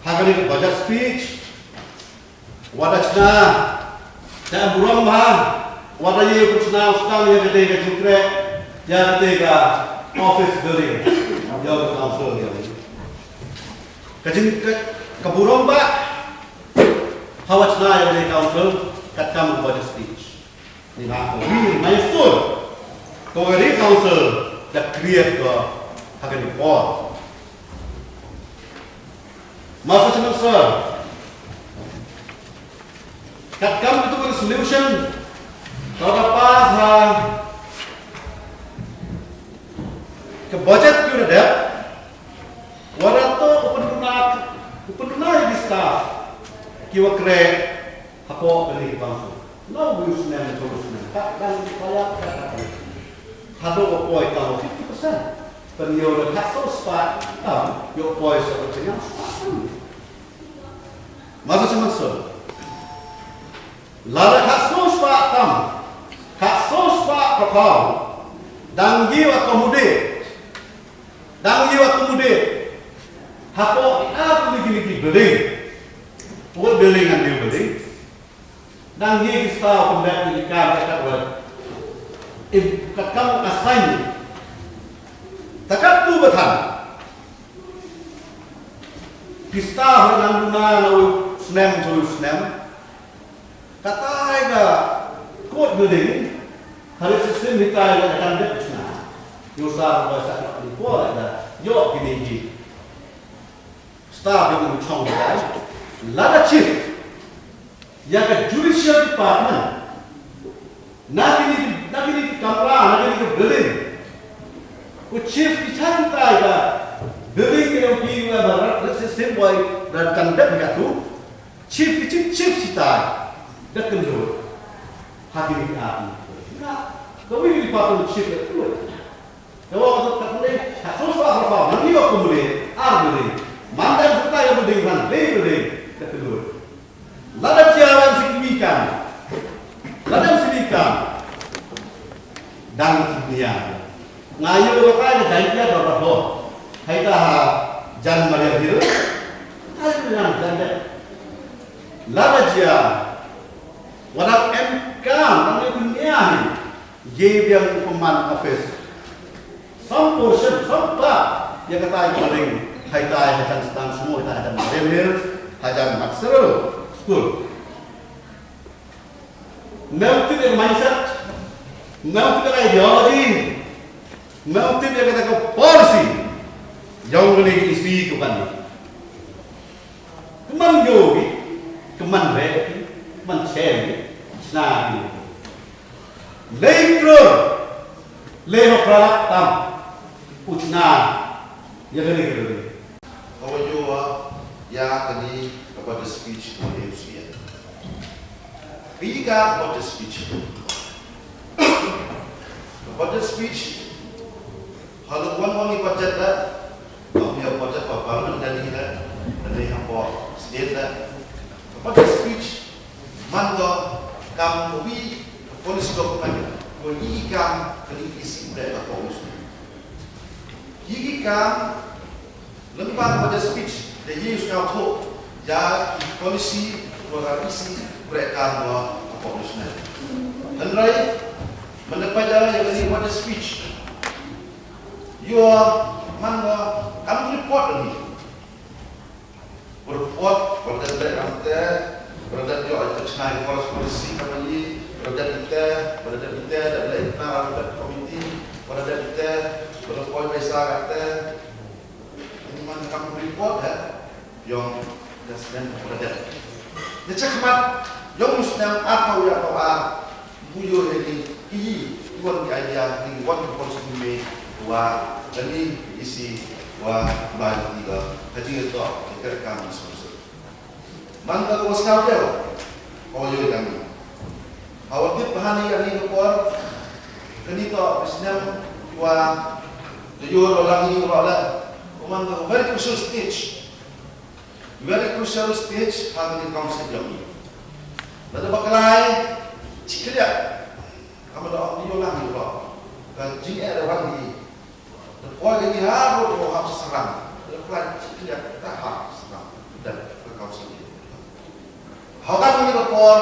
ha kane ka budget speech. Wat da chna, da burom bha, wat da ïa u chna u sdang ïa kata ka jingkhreh, ïa kata ka office building, ïa ka council ïa. Ka jing ka, ka burom bha, ha wat chna ïa kata ka council, kat kam ka budget speech. Ni ha ka wi milestone ko ka ri council da create ko ha ka ni por. Master Chairman Sir, kat kam ka tu ka resolution ka ka pass ha ka budget ki da dep, wat da to u pynduna, u pynduna ïa ki staff ki wa khreh hapoh kane ka council. Nau wi u snem, nau wi u snem. Kat dang ki paya, kat dang ki. Haduh u poi tang fifty percent. Pynïoh da khatsaw spah tam, ïoh poi sa ka pynïang spah tam. Master Chairman Sir, lada khatsaw spah tam, khatsaw spah pyrkhat, dang ïoh accommodate, dang ïoh accommodate hapoh ar tylli tylli ki building. Old building and new building. Dang ïa ki staff u pyndep ïa ki kam ka kat wat. Im, ka kam assign. Ta katto ba than. Ki staff ba nang duna na u snem sha u snem. Katai ka court building. Hynrei system hitai ka kan dep chna. Ïoh sa ba sa ka ni ko la da. Ïoh kine ki staff ïa u chong ïa lada chief ïa ka judicial department. Na kine, na kine ki kamra, na kine ki building. U chief ki chan tai ka building ki dong ki wa ba rat, let's say, same boy, da kan dep ka tu. Chief ki chief, chief ki tai. Da kan do. Ha kine ki ap. Na, ka wi department chief ka tu. Ka wa ka tu ka tu dei, ka tu sa ka fa, man ni wa kumule, ar building. Man da sa tai building, man dei building. Ka tu. Lada jia wan sik wi kam. Lada sik wi kam. Dang sik nia. Nga ïoh ba kai ka jaitia ba ba ho. Hai ta ha jan Mariam Hill. Hai ta jan jan de. Lada jia. Wadang em kam, dang ïoh nia ni. Ye biang u command office. Some portion, some part, ïa katai ka ring, hai tai, hai jan Stan Smo, hai tai, hai jan Mariam Hills, hai jan Maksero School. Nang tip ïa mindset, nang tip ïa ideology, nang tip ïa kata ka policy, jong kane ka isi ka ban. Kman yo ki, kman re ki, kman chen ki, sna ki. Lei kror, lei hok ralak tam, u chna, ïa kane ka dei. Ka wa yo wa, ïa kane ka budget speech ka wa yo sbia. Ka yi ka budget speech. Ka budget speech, ha lo wan wan i budget da, Ka ïa budget ba parliament da ni da, da ni hapoh state da. Budget speech man ka kam ka wi policy document ko yi kam ka ni isi da ka ko. Yi kam lem ba budget speech da yi us ka ko ya policy ko ra isi bre kam ko ko. Hynrei man da pa ya ni budget speech. Ïa, man nga, Report, ba la dep leh kata, ba la dep ïoh ka Chinai Forest Policy kaba ïa, ba la dep ite, ba la dep ite, dep leh ite, ba la dep committee, ba la dep ite, ba la poi pisa kata. Ini man kam report ha, ïong ka snem ba la dep. Ïa chekhmat, ïong u snem arphew ïa arphew ar, Buyo heni, i, i wan ki idea, i wan ki policy me, wa, kani, isi, wa, ba, i, ga, ka jingïatoh, ka kyrkhu, ka sponsor. Man ka wa sngap yo, o yo kami. Hawa tip bahani kani ka por, kani to, snem, wa, yo, yo, lang, i, wa, la, man ka very crucial stage. Very crucial stage ha ka council jong ngi. Lada ba khlaiñ, chi khlieh. Ka mut da ong ïoh lang ïoh long. Ka jingeh da wan hi. Da poi ka ngi ha rud ko hap sha Srang. Da khlaiñ chi khlieh ta ha Srang. Da ka council. Ha ka ngi da por.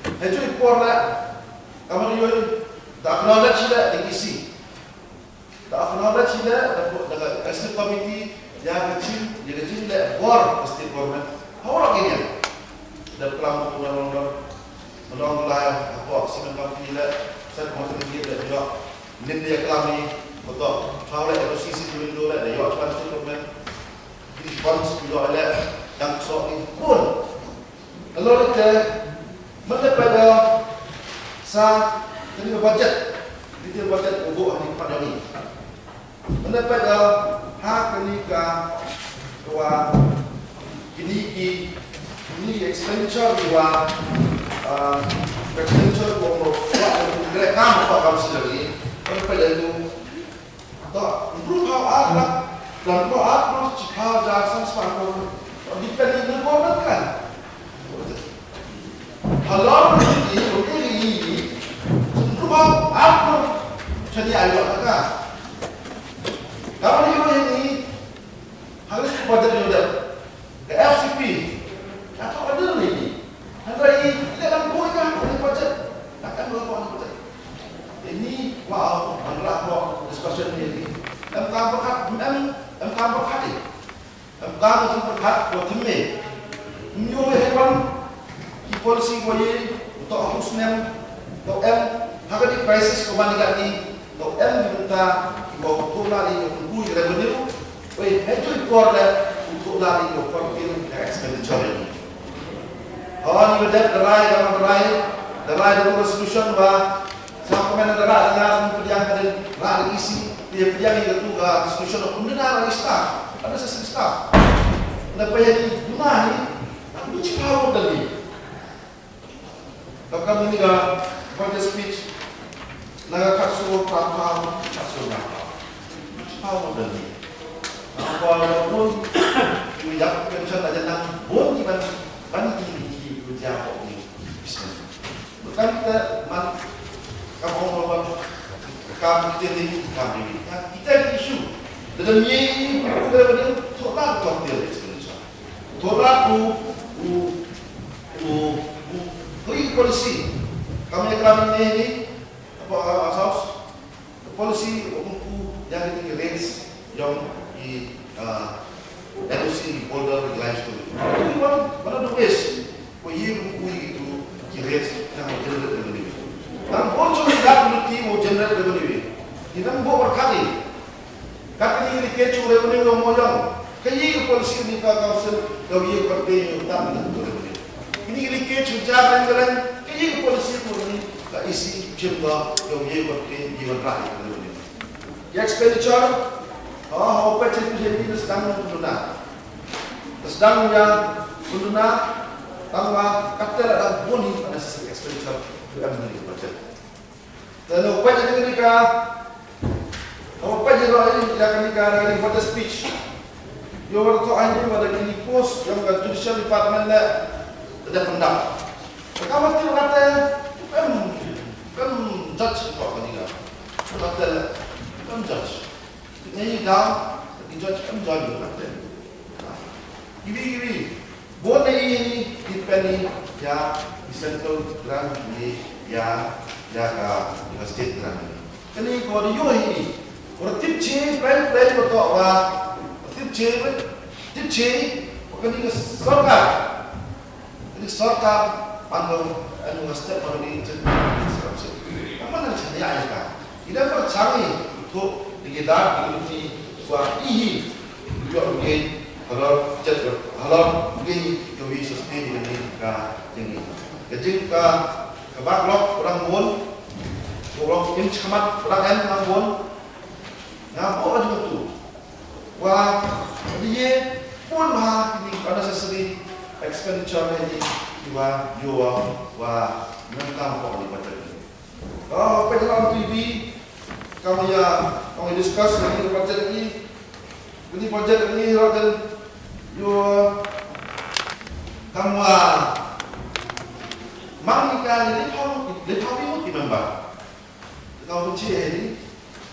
Ha ju i por la. Ka mut da ïoh da acknowledge la da ki si. Da acknowledge hi leh, da, da ka executive committee, ïa ka jing, ïa ka jingleh bor ka state government. Haoid ïa ka. Da klam u Nalong Nalong, Nalong Nalong, hapoh cement company leh, state government leh, da ïoh. Nin da klam ni, betul. Haoid leh, da C C window leh, da ïoh, state government. Di funds, ïoh leh, yang sok ni, pun. Halor te, mynta peit da sa kane ka budget, detail budget u buh ha kane ka padiang ni. Mynta peit da ha kane ka, ka wa kine ki, kine ki expenditure ki wa, ah, expenditure ki wa mro, wa mro, kre kam, kam sila ni. Mynta peit da tu, To, hynriewphew ar lak, hynriewphew ar klur shiphew hajar san spah klur. To, depend ïa ka government kan. Halor ki, ki, ki, ki, hynriewphew ar klur shane ïa ka. Ka ban ïoh ïa ni, ha ka list budget ïoh dep. Ka F C P, ka to order ni. Hynrei i leh lang bun ka, ka budget. Ka kan bun ka budget. Ini, wow, man la ko discussion ni ni. Em kam pyrkhat, em, em kam pyrkhat ni. Em kam pyrkhat ko thymme. Nyu he wan, ki policy ko ye, to aku snem, to em, ha ka di crisis ko man ni ka ni, To em ki bynta kiba u tuh lad ïa u pynku ïa revenue, wei hei tu i por leh u tuh lad ïa u pynku ïa expenditure. Hooid, ngi dep da rai, da rai, da rai da u resolution ba sa kumne da rai da nga pdiang ka dei rai da E C, ïa pdiang ïa tu ka resolution kum dei na rai staff, ada sa staff. Na pa ïa ni guna ni, aku ci power da ni. Ka kam ni ka budget speech na ka katso phraphew, katso phraphew. Phraphew da ni. Na ka bun, u ïap pension la jan nang bun ki ban, ban ki, ki, ki, u ïap ko ni. Bukan kita man, ka bun, bun, kam kita ni, kam ni. Kita ni issue. Dalam ye ini, bukan dalam ni, tolak kuartil expenditure. Tolak u, u, u, u, u policy. Kam ïa klam ne ni, apa, uh, House? Policy, u, u, ïa kine ki rates, ïong ki, uh, N O C holder, ki limestone. Ini one, one of the ways. Ko ye u, u, ki rates, na generate revenue. Nang bun jong ki dak luti mo generate revenue. Ki nang bun berkat ni. Kat kine ki linkage jong revenue ka mo ïong. Ka ïa ka policy ni ka council, ka ïa ka pei ïa ka tam ka revenue. Kine ki linkage jong ja ka ïa ka ïa ka policy ko ni ka E C jong ka, ka ïa ka pei ïa ka rai ka revenue. Ïa expenditure, ha, ha, pei jong ka ni ka sdang nang pynluna. Ka sdang ïa pynluna, tang ba, kat te la dang bun hi, unnecessary expenditure, ka em ni ka budget. Te ngi peit ïa kane ka, ngi peit ïa kane ka, ïa kane ka, ïa kane ka speech. Ïa wat to ai ni wat kine post ïa ka judicial department leh, te da pyndap. Te ka mut ïa kata, em, em judge ko kane ka. Kata leh, em judge. Ngi down, ngi judge, em judge ïa kata. Iwi, iwi. Bun na i ni, i pen i, ïa, i central grant ni, ïa, ïa ka, ïa ka state grant ni. Kane ko di ïoh i ni. Ko tip chi, pen, pen, ko to wa, ko Jingshai, jingshai, ba kane ka sorkar, kane ka sorkar, ban ïoh, ïoh step ba kane ka jingshai. Ka man ka jingshai ïa ka. Ida ba shang ïa ka, to, ïa ki lad, ïa ki, wa, i hi, ïoh ïa, halor, jait, halor, ïa, ïa, ïa, sustain ïa kane ka jingim. Ka jing ka, ka backlog, ba dang bun, ka backlog im shakhmat, ba dang em, ba dang bun. Nga buh ïa ka tu. Wa, ïa, bun bha kine ki unnecessary expenditure ne ïa, wa, ïa, wa, wa, ngan tam ko ni budget. Oh, peit ha T V, kam ïa, kam ïa discuss ïa ni budget ni, ni budget ni, ïa, dan, ïa, kam wa, mang ni ka ni, ni pau, ni pau ni, ni member. Ka u chi hei,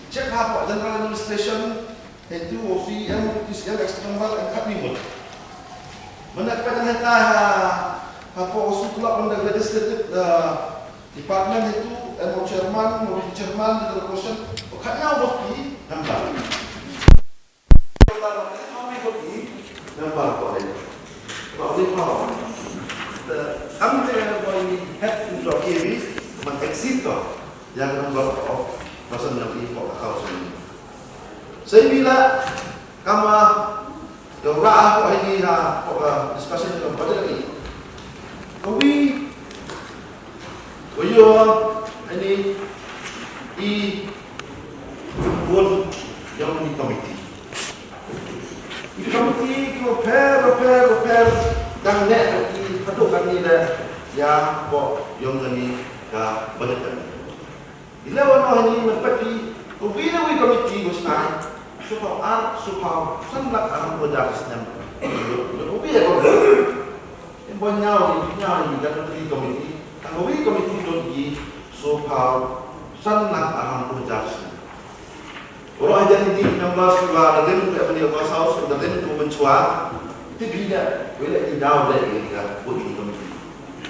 check hapoh General Administration, hei tu o C M, T C M, external, and khat ni mut. Mynta ka jang hei ta ha, hapoh o C M, club under legislative, uh, department hei tu, em o chairman, o chairman, leader portion, o khat ni mut ki, nampak. Kam te ko i het to ki bi man exit to. Ïa ka number of person ïa ki ko ka house ni. Sei bi la kama ïa ra ko hi ha ko ka discussion ko budget ni. Ko wi Wa ïoh, ani, i, bun, ïong ni committee. I committee ki wa pher, wa pher, wa pher, dang ne, i, haduh kane le, ïa, bo, ïong ni, ka, budget kane. I le wa noh ni, man pati, ko wi le wi committee, wa snai, shiphew ar, shiphew, san lak, ar, wa jar, snem. Ïong, ïong, wi, ïong, Ym ba ñiaw, ñiaw, ñiaw, ka committee, ka committee, ka committee don ki, shiphew, san lak arphew hajar snem. Baroh hajan ki members kiba da rim ka Avenue Glass House, da rim ka mynshuwa, tip hi da, wei la ki daw da ki ka, bad ki committee.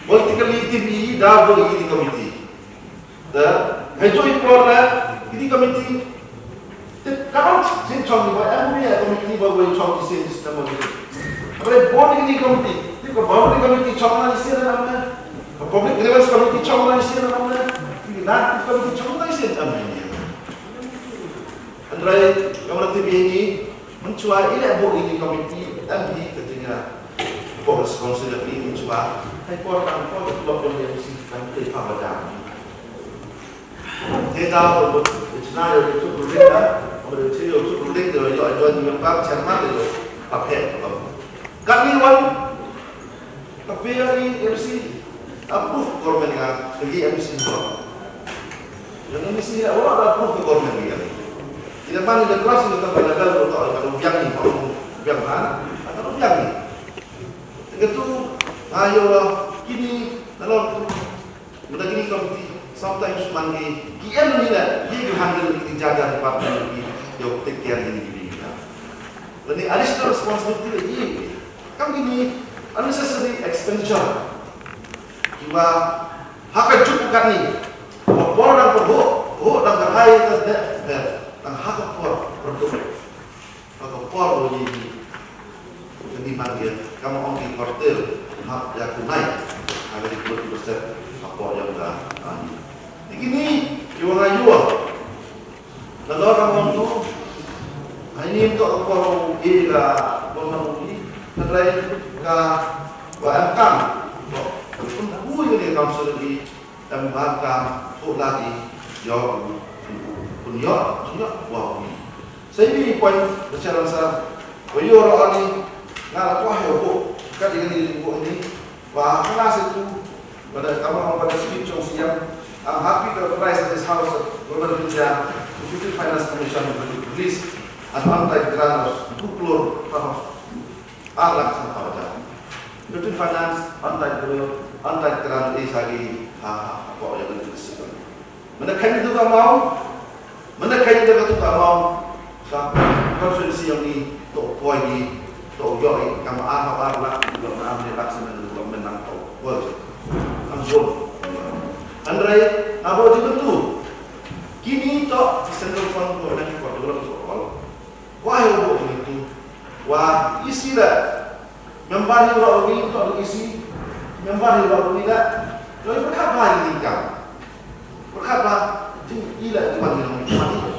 Politically tip hi da bad ki committee. Te, hei jong i por la, kini committee, te, ka ong, sien chong ni ba, em, ni, eh, committee ba, wei chong i sien, sien, em, ni. Hynrei board kini committee, te, ka board kini committee chong na i sien, em, ne. Ka public grievance committee chong na i sien, em, ne. Kini na, kini committee chong na i sien, em, ne. Hynrei, ka mara T V ni, Mynshuwa i leh buh ïa ki committee, em hi ka jingïa. Pok responsibility mynshuwa. Hei por tang por ka tulop jong ïa si tang te pa ba jam. Te da ko buh chna ïa ki chup ruling da, ko buh chna ïa ki chup ruling da ïa ïa ni member chairman da ïa pa phet ko. Kani wan Ka pia i M C approve government nga, ka i M C block. Yang M C ya, wa da approve government nga. Ina man ina cross ina ka level ko to, ka biang ni, ko biang han, ka biang ni. Ka tu, ayo, kini, kalau Mynta kini committee, sometimes man ki, ki em ni la, ki ki handle ki jaga department ki, yo take care ni ki ni. Lane additional responsibility la ki. Kam kini unnecessary expenditure. Kiwa, ha ka juk kat ni. Ba por dang por ho, ho dang ka hai ka de, de, dang ha ka por, por tu. Ka por ïa ki, ïa ki man ïa, kam ong ki kyrteng, hap ïa kumne. Haba ki kyrteng ki step, ka por ïa ka, ah, ni. Te kini, ki wan ïa. Nalor kam ong tu, ha ini to ka por ïa ka, por ïa ki, ka trai ka, wa em kam, to, pun ku ïa ni kam suri ki, Em ba ka, to la di, ïa, pun ïa, pun ïa, wa wi. Sa ïa ni point, ba sharon sa, wa ïa ro ani, nga la kwah ïa ko, ka di ni ko ni, wa ka la sa tu, ba da ka ma ba da speech jong C M, I'm happy to advise this house of Government of India to Deputy Finance Commission to release an untied grant of two crore, ar lak san hajar. Deputy Finance, untied grant, untied grant, eh, sa ki, ha, ha, ha, ko, ïa, ïa, ïa, ïa. Mynta kane tu ka amount, mynta kane tu ka amount, sa constituency ïong i, to poi i, to ïoh i, kam ar, ar lak, ïoh na am ni lak, sa mynta tu ka mynta to poi. Am jom. Hynrei, abo di tu. Kini to, central fund ko, na ki ko, develop ko, all. Why abo di tu? Ba isi la member hi ro wi to isi member hi ro wi la. Lo yu ka ba ni kam. Ka ba jing ila ni man ni man ni.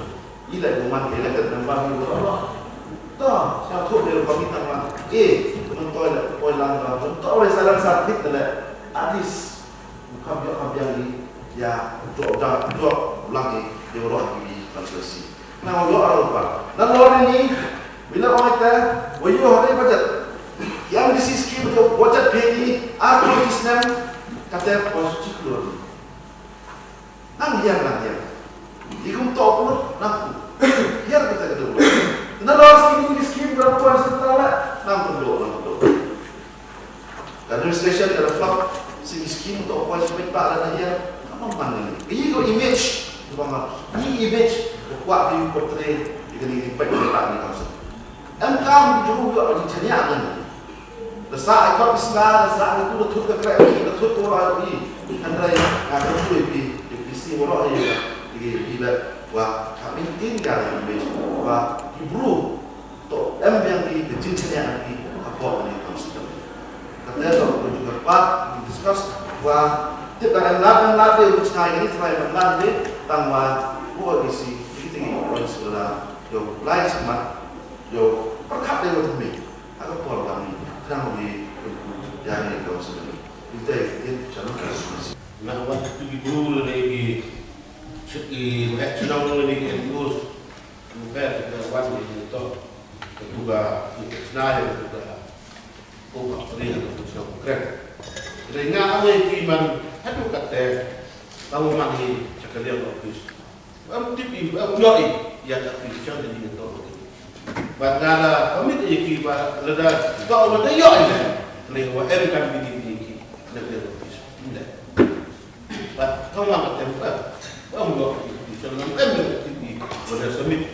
Ila ni man ke la ka member hi ro ro. To sa to de ko mi tang ma. Eh, man to la ko lang ba. To ore sa lang sa pit la. At least Kam ïoh kam biang ïa jok da jok lang ïa ïa roh ïa constituency. Na ïoh arang ba na lor ni bila ong ita wa ïoh hari budget. Ïa M D C scheme jok budget phi ni ar puluh snem kata positif lor ni. Nang hiar nang hiar. Ikum to puluh nang ku. Hiar kita kita. Na lor scheme ni scheme berapa setelah nang puluh nang puluh. Administration ka la flop, si skim to ko si pynbah la na hiar, ka man man ni. Ka yi ko image, ka man man. Yi image, ka kwah ka yi portray, ïa ka ni pynbah ni council. Em kam ju yu yu chania ni. Da sa ai kot isma, da sa ai tu da thut ka krek ni, da thut ko ai ni. Kan rai, ka ka tu pi, pi si woro ai ïa, ïa ïa wa, ka maintain ka image, wa, ki bru, To em biang ki ka jingchania ki ka pok ni council. Kata to ka ju ka pat ki discuss wa tip ka em lad em lad de u chai ni trai em lad de tang wa ko di si ki ti ko sekolah yo lai semat yo perkat de wa temi. Ka por kami tang di ya ni council ni. Kita yang channel ka semasi. Na wat tu di bru le de ki ki wet chnong le de ki bus. Bukan kita wan di sini tu. Ketua, kita senai ketua. Ko ba pria ketua senai krek. Kita ingat apa yang iman hadu kata tahu mani sekalian office. Am tipi am yoi ya tapi jangan di itu. Bad nga la pamit ïa ki ba lada ka lada ïoh ïa. Leh wa em kan bini bini ki. Nak dia office. Indah. Bad ka ma ka tem ka. Am ïoh ki jangan em ki. Bad da submit